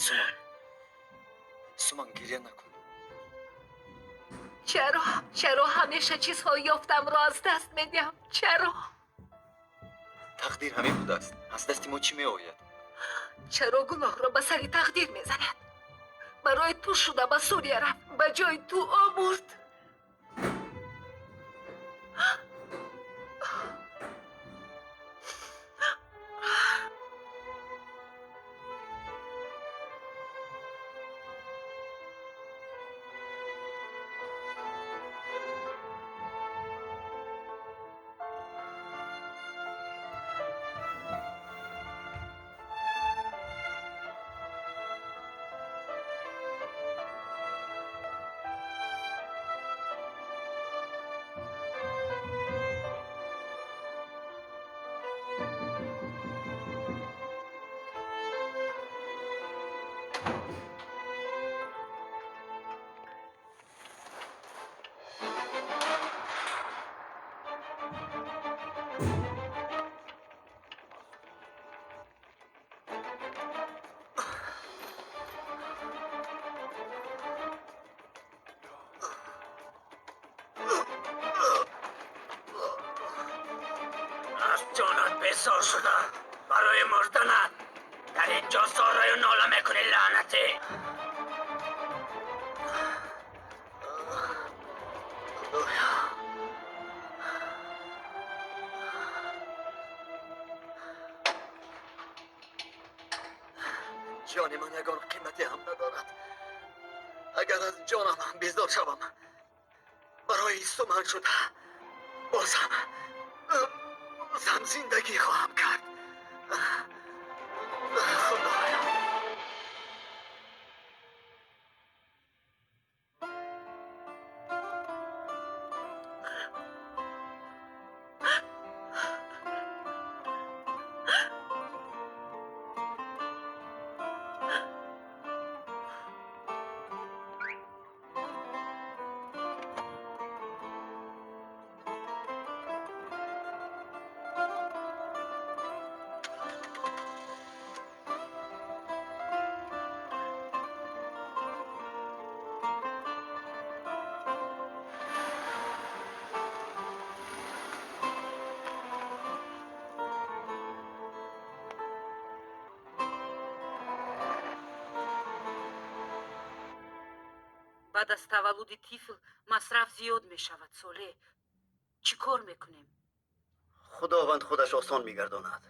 Суман, Суман, гиря накун. Чаро, чаро ҳамеша чизҳои ёфтамро аз даст медиҳам? Чаро? Тақдир ҳамин будааст, аз дасти мо чӣ меояд? Чаро гуноҳро ба сари тақдир мезанад? Барои ту шуда ба Сурия рафт, ба ҷои ту ӯ мурд. Аз ҷонат бесор шуда барои мурданат дар инҷо зораю нола мекунӣ, лаънатӣ. Ҷони ман ягон қимате ҳам надорад. Агар аз ҷонам ҳам безор шавам, барои Суман шуда боз ҳам зиндагӣ хоҳам кард. Худоё. Баъд аз таваллуди тифл масраф зиёд мешавад. Солеҳ, чӣ кор мекунем? Худованд худаш осон мегардонад.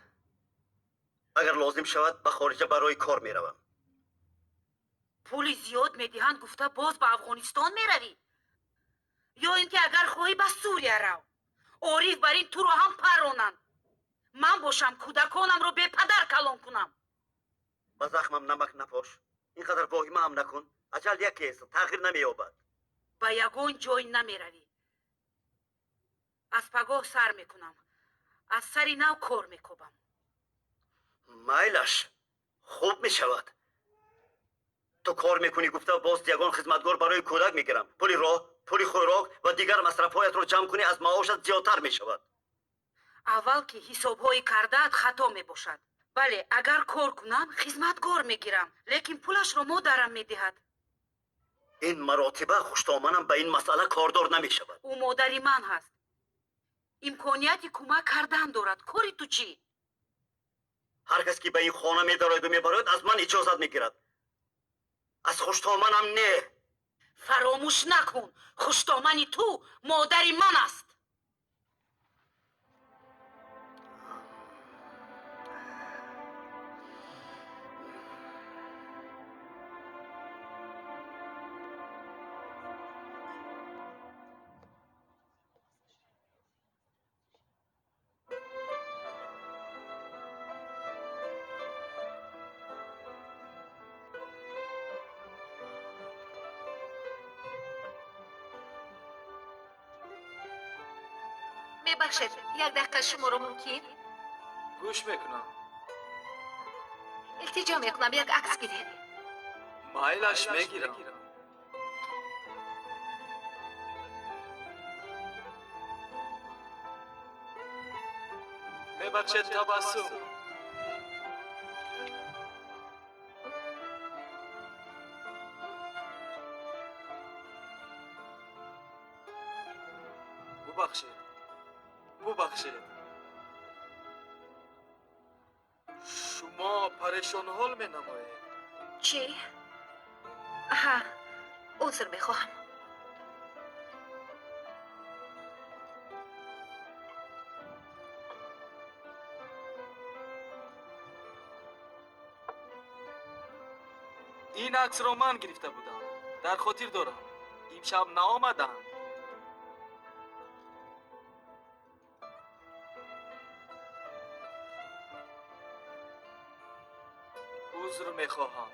Агар лозим шавад, ба хориҷа барои кор меравам. Пули зиёд медиҳанд гуфта боз ба Афғонистон меравӣ? Ё ин ки агар хоҳӣ ба Сурия рав. Ориф бар ин туро ҳам паронанд. Ман бошам кӯдаконамро бепадар калон кунам. Ба захмам намак напош. Ин қадар воҳима ҳам накун. Аҷал якест, тағйир намеёбад. Ба ягон ҷой намеравӣ. Аз пагоҳ сар мекунам. Аз сари нав кор мекобам. Майлаш, хуб мешавад. Ту кор мекунӣ гуфта боз ягон хизматгор барои кӯдак мегирам. Пули роҳ, пули хӯрок ва дигар масрафҳоятро ҷамъ кунӣ, аз маошат зиёдтар мешавад. Аввал ки ҳисобҳои кардаат хато мебошад. Бале, агар кор кунам, хизматгор мегирам, лекин пулашро модарам медиҳад. Ин маротиба хуштоманам ба ин масъала кордор намешавад. Ӯ модари ман ҳаст. Имконияти кӯмак кардан дорад. Кори ту чӣ? Ҳар кас ки ба ин хона медарояду мебарояд, аз ман иҷозат мегирад. Аз хуштоманам не. Фаромӯш накун, хуштомани ту модари ман аст. Мебахшед, як дақиқа шуморо мумкин? Гӯш мекунам. Илтиҷо мекунам, як акс гиред. Майлаш, мегирам. Мебахшед, табассум. Бубахшед. Бубахшед. Шумо парешонҳол менамоед. Чӣ? Ҳа, узр мехоҳам. Ин аксро ман гирифта будам. Дар хотир дорам. Имшаб наомаданд. Узр мехоҳам.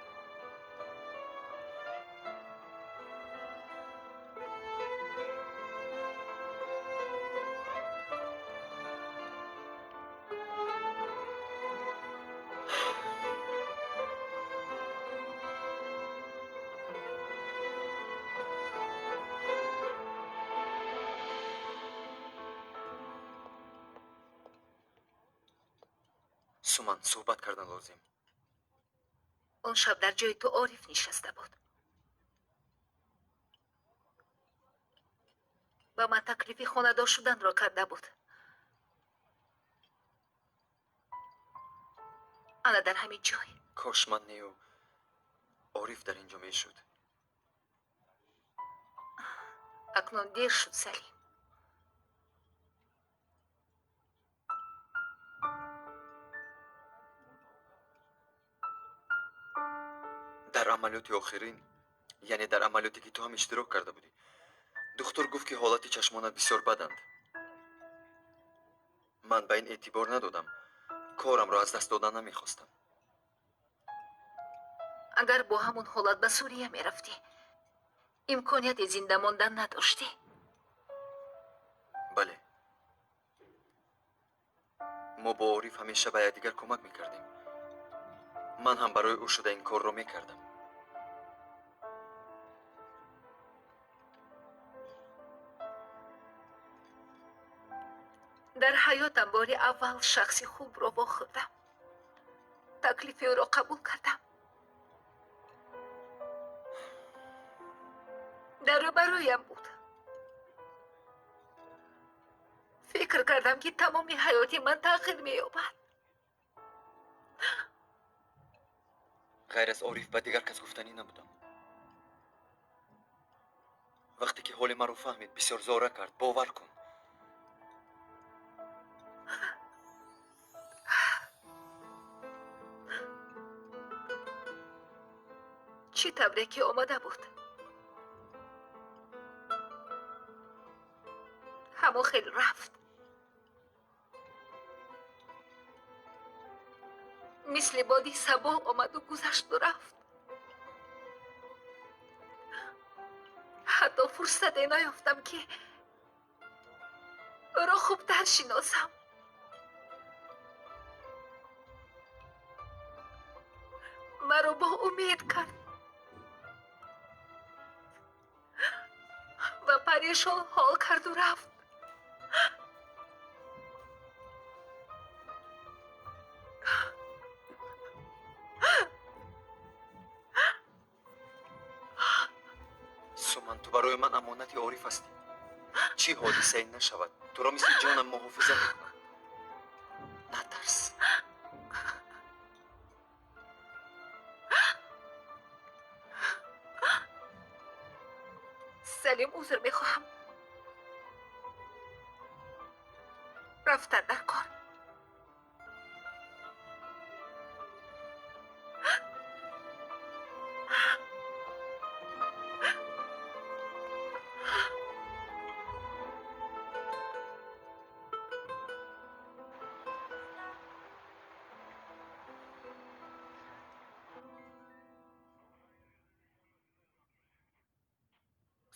Суман, суҳбат кардан лозим. Он шаб дар ҷои ту Ориф нишаста буд. Ба ман таклифи хонадор шуданро карда буд. Ана дар ҳамин ҷой. Кош ман нею Ориф дар ин ҷо мешуд. Акнун дер шуд, Салим. Амалиёти охирин, яъне дар амалиёте ки ту ҳам иштирок карда будӣ, духтур гуфт, ки ҳолати чашмонат бисёр баданд. Ман ба ин эътибор надодам, корамро аз даст додан намехостам. Агар бо ҳамон ҳолат ба Сурия мерафтӣ, имконияти зинда мондан надоштӣ. Бале, мо бо Ориф ҳамеша ба якдигар кӯмак мекардем. Ман ҳам барои ӯ шуда ин корро мекардам. Дар ҳаётам бори аввал шахси хубро вохӯрдам. Таклифи ӯро қабул кардам. Дар рӯбарӯям буд. Фикр кардам, ки тамоми ҳаёти ман тағйир меёбад. Ғайр аз Ориф ба дигар кас гуфтанӣ набудам. Вақте ки ҳоли маро фаҳмид, бисёр зора кард, бовар кун. Чӣ тавре ки омада буд, ҳамон хел рафт. Мисли боди сабо омаду гузашту рафт. Ҳатто фурсате наёфтам, ки ӯро хубтар шиносам. Маро бо умед кард ва парешон ҳол карду рафт. Суман, ту барои ман амонати Ориф ҳастӣ. Чӣ ҳодисае нашавад, туро мисли ҷонам муҳофизат мекунам. Натарс. Салим, узр мехоҳам. Рафтан дар кор.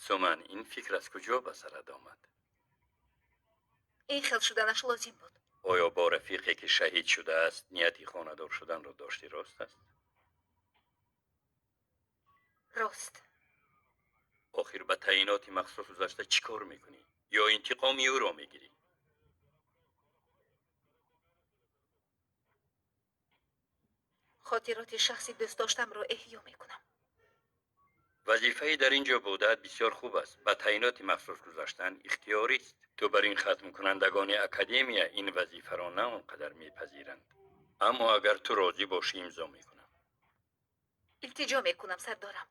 Суман, ин фикр аз куҷо ба сарат омад? Ин хел шуданаш лозим буд. Оё бо рафиқе ки шаҳид шудааст нияти хонадор шуданро доштӣ, рост аст? Рост. Охир ба таъиноти махсус гузашта чӣ кор мекунӣ? Ё интиқоми ӯро мегирӣ? Хотироти шахси дӯстдоштамро эҳё мекунам. Вазифаи дар ин ҷо будаат бисёр хуб аст. Ба таъиноти махсус гузаштан ихтиёрист. Ту бар ин хатмкунандагони академия ин вазифаро на он қадар мепазиранд. Аммо агар ту розӣ бошӣ, имзо мекунам. Илтиҷо мекунам, сардорам.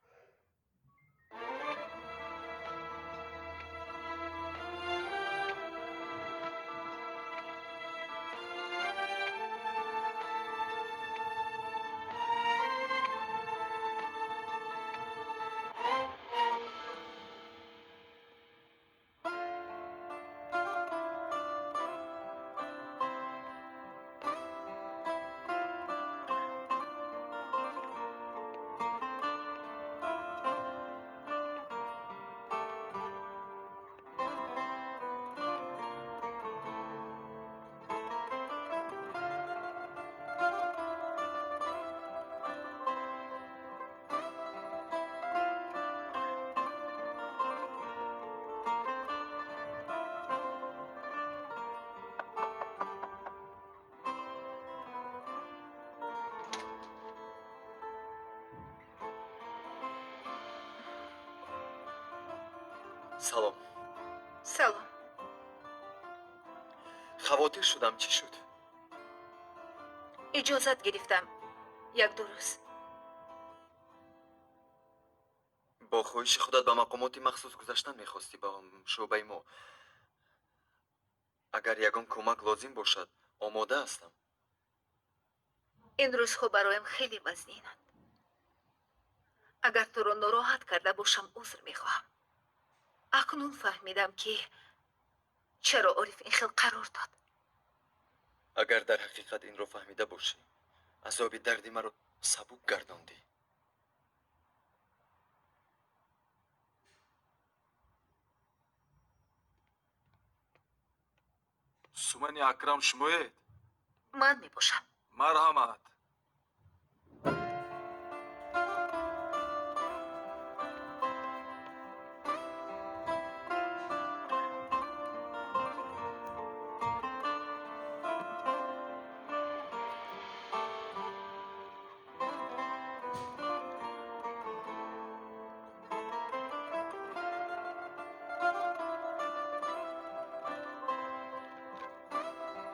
Салом. Салом. Хавотир шудам, чӣ шуд? Иҷозат гирифтам як-ду рӯз. Бо хоҳиши худат ба мақомоти махсус гузаштан мехостӣ, ба шӯъбаи мо. Агар ягон кӯмак лозим бошад, омода ҳастам. Ин рӯзҳо бароям хеле вазнинанд. Агар туро нороҳат карда бошам, узр мехоҳам. Акнун фаҳмидам, ки чаро Ориф ин хел қарор дод. Агар дар ҳақиқат инро фаҳмида бошӣ, азоби дарди маро сабук гардондӣ. Сумани Акрам шумоед? Ман мебошам. Марҳамат.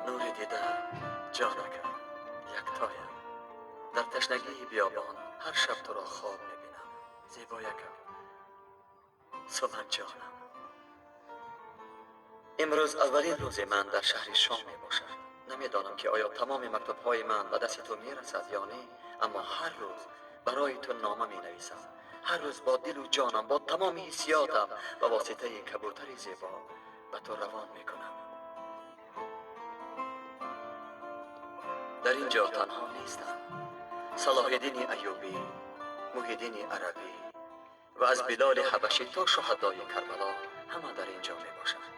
Нури дида, ҷонакам, яктоям. Дар ташнагии биёбон ҳар шаб туро хоб мебинам. Зебоякам, суманҷонам. Имрӯз аввалин рӯзи ман дар шаҳри Шом мебошад. Намедонам, ки оё тамоми мактубҳои ман ба дасти ту мерасад ё не, аммо ҳар рӯз барои ту нома менависам. Ҳар рӯз бо дилу ҷонам, бо тамоми ҳиссиётам ба воситаи кабӯтари зебо ба ту равон мекунам. Дар ин ҷо танҳо нестам. Салоҳиддини Аюбӣ, Муҳиддини Арабӣ ва аз Билоли Ҳабашӣ то шуҳадои Карбало ҳама дар ин ҷо мебошанд.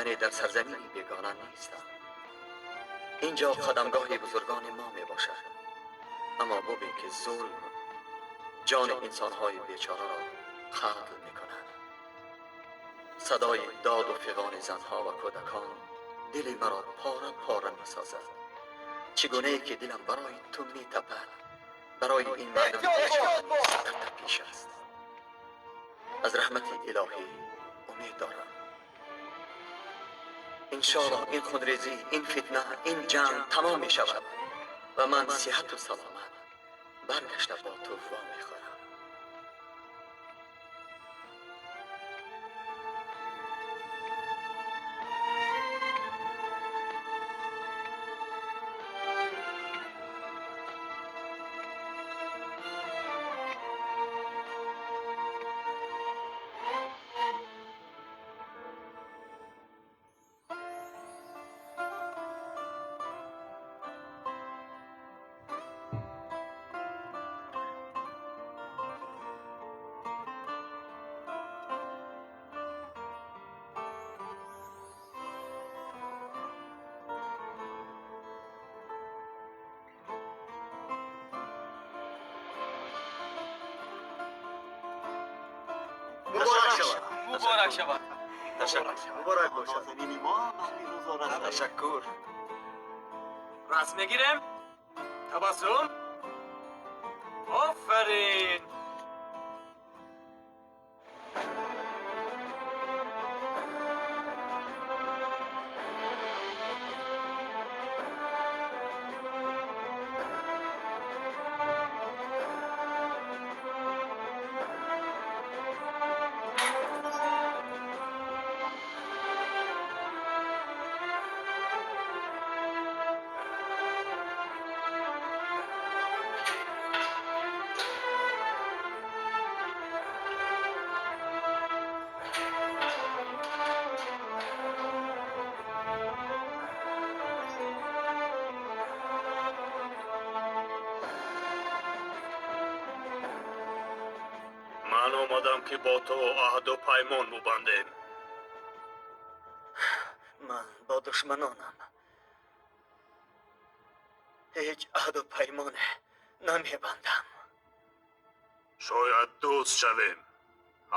Яъне дар сарзамини бегона нестам. Ин ҷо қадамгоҳи бузургони мо мебошад. Аммо бубин, ки зулм ҷони инсонҳои бечораро қатл мекунад. Садои доду фиғони занҳо ва кӯдакон дили маро пора пора месозад. Чӣ гунае ки дилам барои ту метапад, барои ин мардуми бечора дар тапиш аст. Аз раҳмати илоҳӣ умед дорам. Иншоаллоҳ, ин хунрезӣ, ин фитна, ин ҷанг тамом мешавад ва ман сиҳату саломат баргашта бо ту вомехӯрам. Муборак шавад. Муборак шавад. Ташаккур. Муборак бошад. Ташаккур. Расм мегирем. Табассум. Офарин. Ман омадам, ки бо ту аҳду паймон бубандем. Ман бо душманонам ҳеҷ аҳду паймоне намебандам. Шояд дӯст шавем.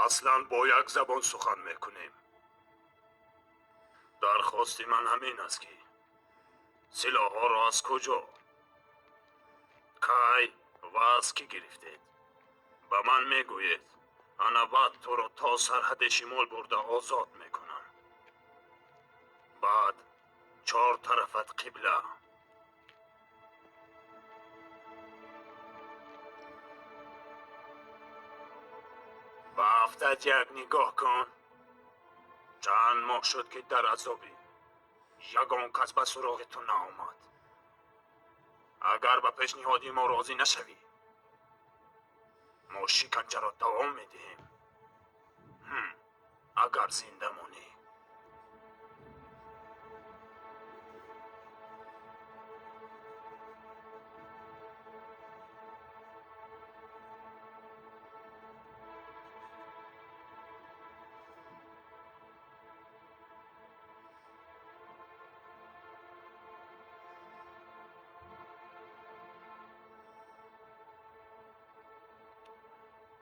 Аслан бо як забон сухан мекунем. Дархости ман ҳамин аст, ки силоҳҳоро аз куҷо, кай ва аз кӣ гирифтед, ба ман мегӯед. Ана баъд туро то сарҳади шимол бурда озод мекунам. Баъд чор тарафат қибла. Ба ҳафтат як нигоҳ кун. Чанд моҳ шуд, ки дар азобӣ. Ягон кас ба суроғи ту наомад. Агар ба пешниҳоди мо розӣ нашавӣ, Мо шиканҷаро давом медиҳем. Агар зинда монӣ.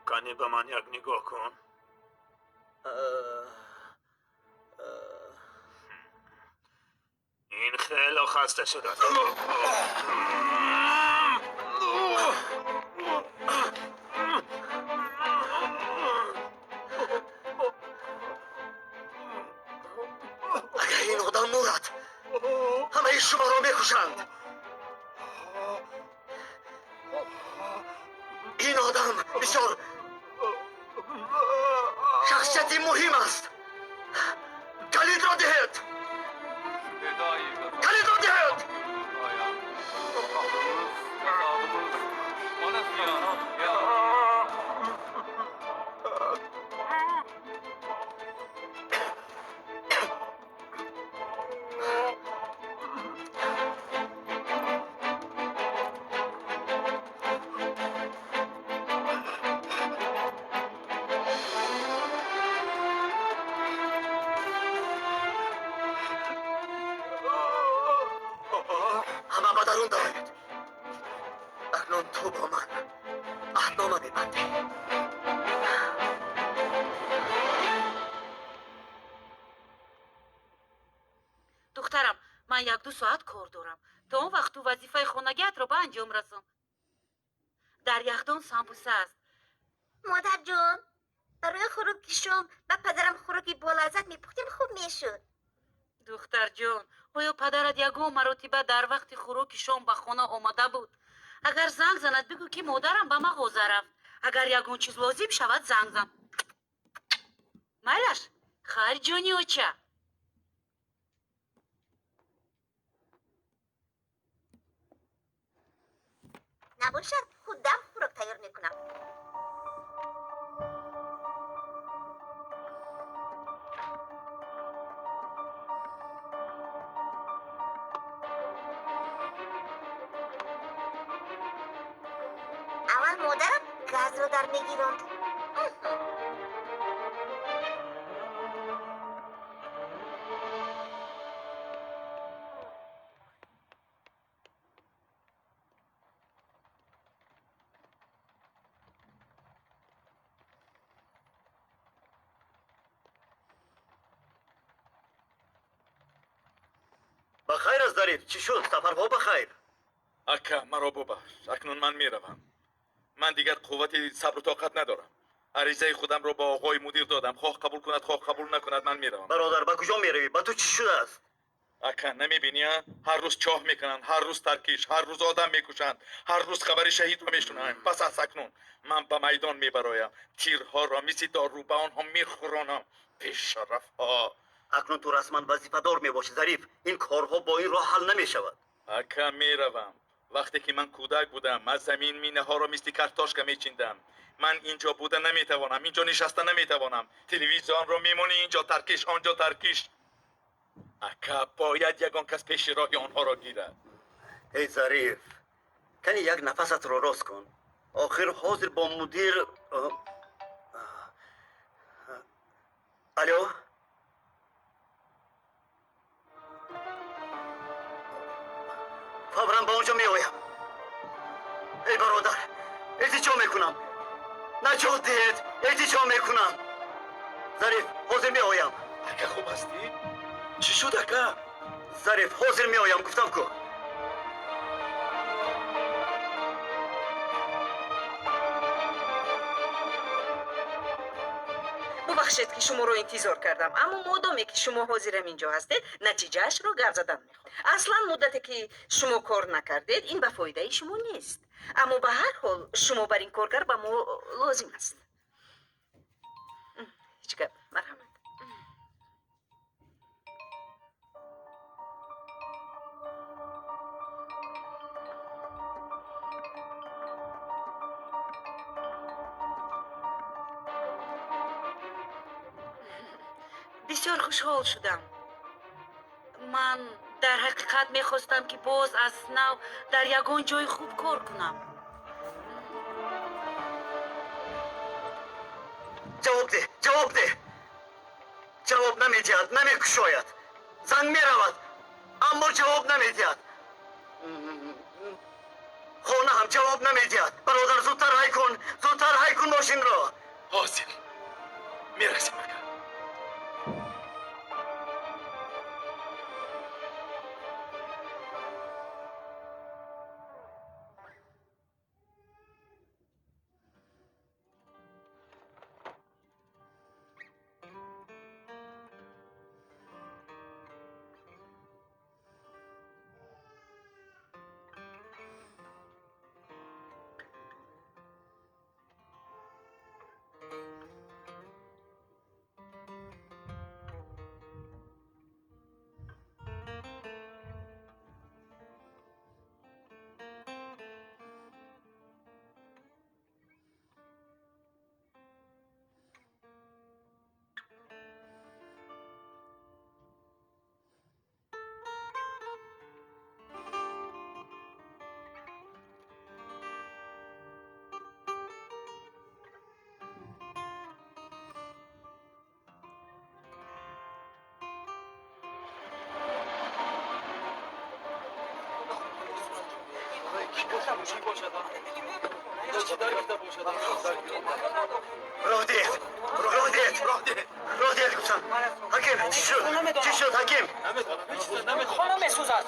Кани ба ман як нигоҳ кун. Ин хеле хаста шудааст. Агар ин одам мурад, ҳамаи шуморо мекушанд. Ин одам бисёр шахсияти муҳим аст. Калидро диҳед, калидро диҳед. Ҳама ба дарун дароед. Акнун ту бо ман аҳднома мебандӣ. Духтарам, ман 1-2 соат кор дорам. То он вақт ту вазифаи хонагиатро ба анҷом расон. Дар яхдон самбуса аст. Модарҷон, барои хӯроки шом ба падарам хӯроки болаззат мепухтем, хуб мешуд. Духтарҷон, оё падарат ягон маротиба дар вақти хӯроки шом ба хона омада буд? Агар занг занад, бигӯ ки модарам ба мағоза рафт. Агар ягон чиз лозим шавад, занг зан. Майлаш, хайр, ҷони оча. Набошад, худам хӯрок тайёр мекунам. Аввал модарам газро дар мегиронд. Ба хайр аст, Зариф. Чӣ шуд? Сафарҳо ба хайр. Ака, маро бубахш. Акнун ман меравам. Ман дигар қуввати сабру тоқат надорам. Аризаи худамро ба оғои мудир додам. Хоҳ қабул кунад, хоҳ қабул накунад, ман меравам. Бародар, ба куҷо меравӣ? Ба ту чӣ шудааст? Ака, намебинӣ, а? Ҳар рӯз чоҳ мекунанд, ҳар рӯз таркиш, ҳар рӯз одам мекушанд, ҳар рӯз хабари шаҳидро мешунавем. Пас аз акнун ман ба майдон мебароям. Тирҳоро мисли дору ба онҳо мехӯронам. Бешарафҳо. Акнун ту расман вазифадор мебошӣ, Зариф. Ин корҳо бо ин роҳ ҳал намешавад. Ака, меравам. Вақте ки ман кӯдак будам, аз замин минаҳоро мисли картошка мечиндам. Ман инҷо буда наметавонам, инҷо нишаста наметавонам. Телевизионро мемонӣ, инҷо таркиш, онҷо таркиш. Ака, бояд ягон кас пеши роҳи онҳоро гирад. Эй Зариф, кани як нафасатро рост кун. Охир ҳозир бо мудир. Алло? Фавран ба он ҷо меоям. Эй бародар, илтиҷо мекунам. Наҷот диҳед, илтиҷо мекунам. Зариф, ҳозир меоям. Ака, хуб ҳастӣ? Чӣ шуд, ака? Зариф, ҳозир меоям, гуфтам ку. Бубахшед, ки шуморо интизор кардам, аммо модоме ки шумо ҳозирам инҷо ҳастед, натиҷаашро гап задан мехоҳам. Аслан муддате ки шумо кор накардед, ин ба фоидаи шумо нест. Аммо ба ҳар ҳол шумо бар ин коргар ба мо лозим аст. Ҳеҷ гап, марҳамат. Бисёр хушҳол шудам. Ман дар ҳақиқат мехостам, ки боз аз нав дар ягон ҷои хуб кор кунам. Ҷавоб деҳ, ҷавоб деҳ. Ҷавоб намедиҳад, намекушояд. Занг меравад, аммо ҷавоб намедиҳад. Хона ҳам ҷавоб намедиҳад. Бародар, зудтар ҳай кун, зудтар ҳай кун мошинро. Ҳозир мерасем, ака. Роҳ диҳед, роҳ диҳед, роҳ диҳед гуфтам. Ҳаким, чӣ шуд? Чӣ шуд, ҳаким? Хона месӯзад.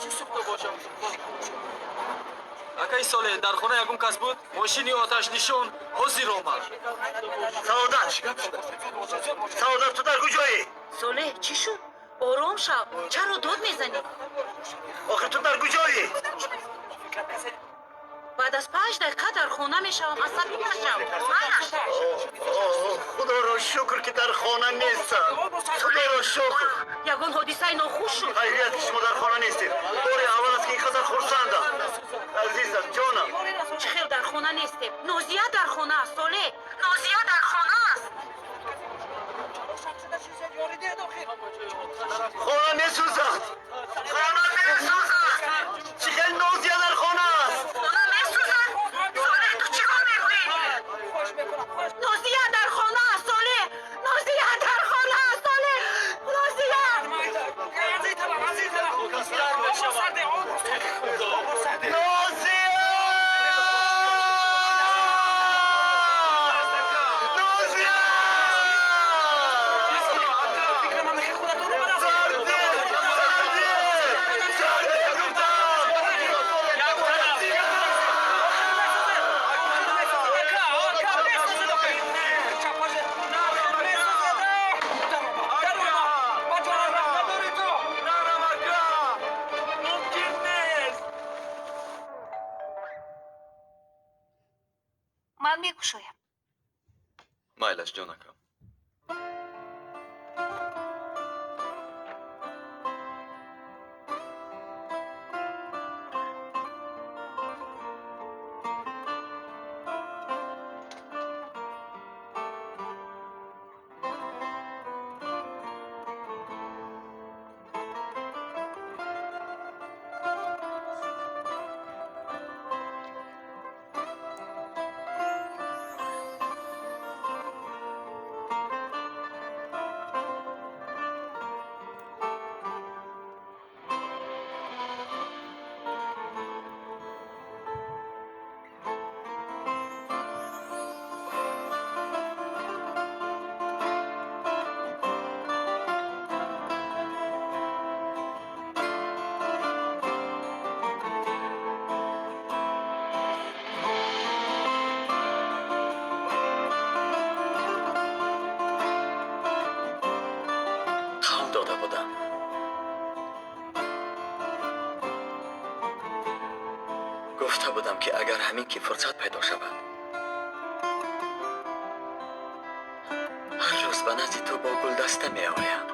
Акаи Солеҳ, дар хона ягон кас буд? Мошини оташнишон ҳозир омад. Саодат, Саодат, ту дар куҷоӣ? Солеҳ, чӣ шуд? Ором шав. Чаро дод мезанӣ? Охир ту дар куҷоӣ? Баъд аз 5 дақиқа дар хона мешавам. Асабӣ нашав. Худоро шукр, ки дар хона нестам. Худоро шукр. Ягон ҳодисаи нохуш шуд? Хайрият, ки шумо дар хона нестед. Бори аввал аст, ки ин қадар хурсандам. Азизам, ҷонам. Чӣ хел дар хона нестем? Нозия дар хона аст, Солеҳ. Нозия дар хона аст. Хона месӯзад. Хона месӯзад. Чӣ хел Нозия дар хона аст? Хона месӯзад? Солеҳ, ту чӣ кор мекунӣ? Нозия дар хона аст, Солеҳ. Нозия дар хона аст, Солеҳ. Нозия. Нозия! Нозия! Ман мекушоям. Майлаш, ҷонакам. Қавл дода будам. Гуфта будам, ки агар ҳамин ки фурсат пайдо шавад, ҳар рӯз ба назди ту бо гулдаста меоям.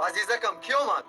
Азизакам, кӣ омад?